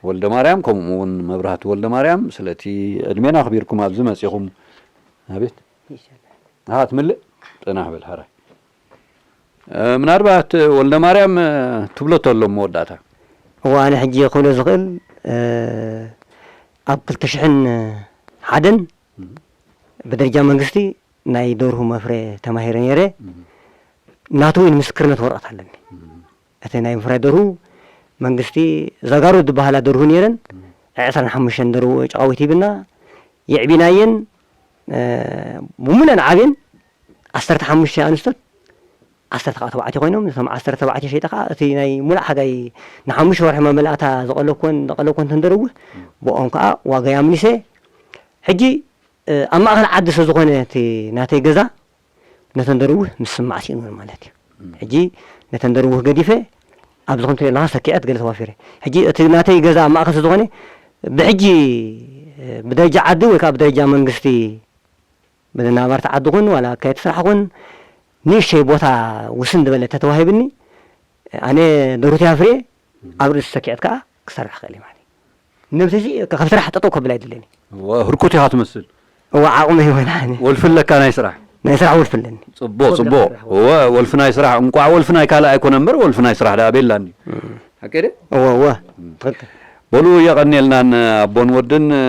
ወልደ ማርያም፣ ከምኡ እውን መብራህቲ ወልደ ማርያም፣ ስለቲ ዕድሜና ኣኽቢርኩም ኣብዚ መጺኹም። ኣቤት። ይሻላል። ኣሃ፣ ትምልእ? ጽናሕ በል፣ ሕራይ። እ፣ ምናልባት ወልደ ማርያም፣ እ፣ ትብሎ ተሎ መወዳእታ። እዋ፣ ኣነ ሕጂ ክብሎ ዝኽእል፣ እ፣ ኣብ ክልተ ሽሕን ሓደን እም። ብደረጃ መንግስቲ ናይ ደርሁ መፍረ ተማሂረ ነይረ። እም። ናቱ እውን ምስክርነት ወረቐት ኣለኒ። እም። እቲ ናይ ምፍራይ ደርሁ መንግስቲ ዘጋሩ ዝበሃላ ደርሁ ነይረን። እም። ዕስራን ሓሙሽተን ደርሁ ጨቓዊት ሂብና የዕቢናየን፣ እ፣ ብሙሉአን ዓብየን ዓሰርተ ሓሙሽተ ኣንስቶት ዓሰርተ ከኣ ተባዕትዮ ኮይኖም፣ ነቶም ዓሰርተ ተባዕትዮ ሸይጠ ከኣ እቲ ናይ ሙሉእ ሓጋይ ንሓሙሽተ ወርሒ መመላእታ ዝቐለብኩወን፣ ዝቐለብኩወን ተንደርውህ፣ ብኦም ከኣ ዋጋ ኣምሊሰ። ሕጂ፣ እ፣ ኣብ ማእከል ዓዲ ስለ ዝኾነ እቲ ናተይ ገዛ፣ ነተን ደርውህ ምስማዕ ስኢኑ ማለት እዩ። ሕጂ ነተን ደርውህ ገዲፈ፣ ኣብዚ ከምቲ ኣለኻ ሰኪዐት ገለ ተዋፊረ። ሕጂ እቲ ናተይ ገዛ ኣብ ማእከል ስለ ዝኾነ፣ ብሕጂ፣ እ፣ ብደረጃ ዓዲ ወይ ከኣ ብደረጃ መንግስቲ ብናባርቲ ዓዲ ኹን ዋላ ኣካየድቲ ስራሕ ኹን ንእሽተይ ቦታ ውስን ዝበለ ተተዋሂብኒ፣ ኣነ ደሩት ኣፍርየ ኣብ ርእሲ ሰኪዐት ከኣ ክሰርሕ ክእል እየ ማለት እዩ። ነብሰይ ካብ ስራሕ ጠጠው ከብል ኣይደለኒ። እወ፣ ህርኩት ኢኻ ትመስል። እወ፣ ዓቕመይ ወላ ኣነ። ወልፊ ኣለካ ናይ ስራሕ? ናይ ስራሕ ወልፊ ኣለኒ። ጽቡቕ፣ ጽቡቕ። እወ፣ ወልፊ ናይ ስራሕ፣ እንቋዕ ወልፊ ናይ ካልእ ኣይኮነ እምበር፣ ወልፊ ናይ ስራሕ ደኣ ቤላ እንድዩ። እም። ሓቂ ድየ? እወ፣ እወ። እም። ትኽክል። በሉ፣ የቐንየልናን ኣቦን ወድን፣ እ፣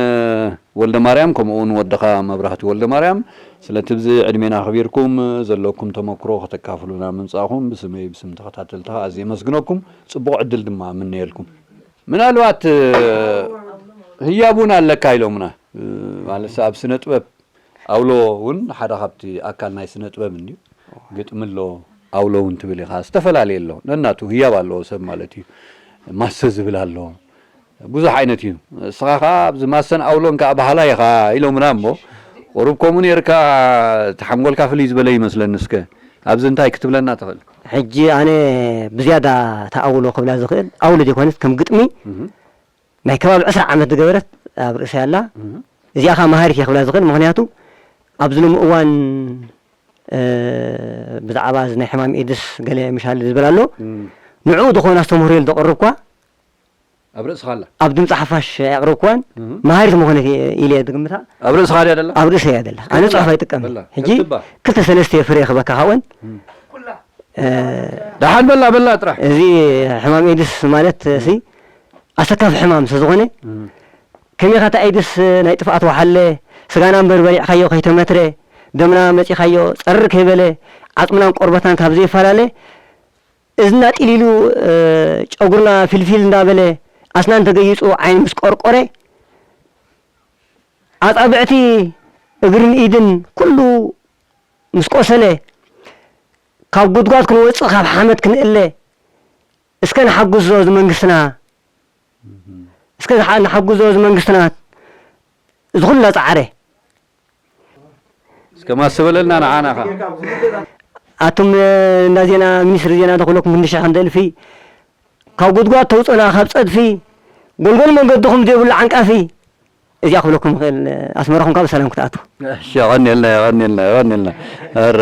ወልደ ማርያም፣ ከምኡ እውን ወድኻ መብራህቲ ወልደ ማርያም፣ ስለቲ ብዚ ዕድሜና ኣኽቢርኩም ዘለኩም ተመክሮ ከተካፍሉና ምምጻእኹም ብስመይ ብስም ተኸታተልትኻ ኣዝየ የመስግነኩም። ጽቡቕ ዕድል ድማ እምነየልኩም። ምናልባት፣ እ፣ ህያብ እውን ኣለካ ኢሎምና። እ፣ ማለት ኣብ ስነ ጥበብ ኣውሎ እውን ሓደ ካብቲ ኣካል ናይ ስነ ጥበብ እንድዩ። ግጥሚ ኣሎ፣ ኣውሎ እውን ትብል ኢኻ። ዝተፈላለየ ኣሎ፣ ነናቱ ህያብ ኣለዎ ሰብ ማለት እዩ። ማሰ ዝብል ኣሎ፣ ብዙሕ ዓይነት እዩ። እስኻ ኸዓ ኣብዚ ማሰን ኣውሎን ከዓ ባህላ ኢኻ ኢሎምና እሞ፣ ቁሩብ ከምኡ ነይርካ፣ እቲ ሓንጎልካ ፍልይ ዝበለ ይመስለኒ። እስከ ኣብዚ እንታይ ክትብለና ትኽእል? ሕጂ ኣነ ብዝያዳ ተኣውሎ ክብላ ዝኽእል ኣውሎ ዘይኮነስ ከም ግጥሚ ናይ ከባቢ ዕስራ ዓመት ዝገበረት ኣብ ርእሰይ ኣላ። እዚኣ ኸዓ መሃሪት እየ ክብላ ዝኽእል፣ ምኽንያቱ ኣብዚ ሎሚ እዋን ብዛዕባ እዚ ናይ ሕማም ኤድስ ገለ ምሻል ዝብል ኣሎ። ንዕኡ ዝኾነ ኣስተምህሮ ኢለ ዘቕርብኳ ኣብ ርእስኻ ኣላ። ኣብ ድምፂ ሓፋሽ ኣቕረብኩዋን መሃሪት ምኾነት ኢለ ዝግምታ። ኣብ ርእስኻ ድያ ደላ? ኣብ ርእሰይ እያ ዘላ። ኣነ ጽሑፍ ኣይጥቀምን። ሕጂ ክልተ ሰለስተ ፍረ ክበካ ካብኦን ደሓን በላ በላ ጥራሕ። እዚ ሕማም ኤድስ ማለት ሲ ኣሰካፊ ሕማም ስለ ዝኾነ ከመይ ኢኻ እቲ ኤድስ ናይ ጥፍኣት ወሓለ ስጋና እምበር በሊዕካዮ ከይተመትረ ደምና መጺኻዮ ጸርር ከይበለ ዓጽምናን ቆርበትናን ካብ ዘይፈላለ እዝና ጢሊሉ ጨጉርና ፊልፊል እንዳበለ ኣስናን ተገይጹ ዓይኒ ምስ ቆርቆረ ኣጻብዕቲ እግርን ኢድን ኩሉ ምስ ቆሰለ ካብ ጉድጓድ ክንወጽእ ካብ ሓመድ ክንእለ እስከ ንሓጉዞ እዚ መንግስትና እስከ ንሓጉዞ እዚ መንግስትና እዚ ኩሉ እናጸዓረ እስከ ማስ በለልና ንዓና ኸዓ። ኣቱም እንዳ ዜና ሚኒስትሪ ዜና ዶ ክብለኩም ክንዲ ሽሕ ክንዲ እልፊ ካብ ጉድጓድ ተውፅኡና ካብ ፀድፊ ጎልጎል መንገድኹም ዘይብሉ ዓንቃፊ እዚኣ ክብለኩም ይኽእል ኣስመራኹም ካብ ሰላም ክትኣትዉ። እሺ የቐንየልና የቐንየልና የቐንየልና። ኣረ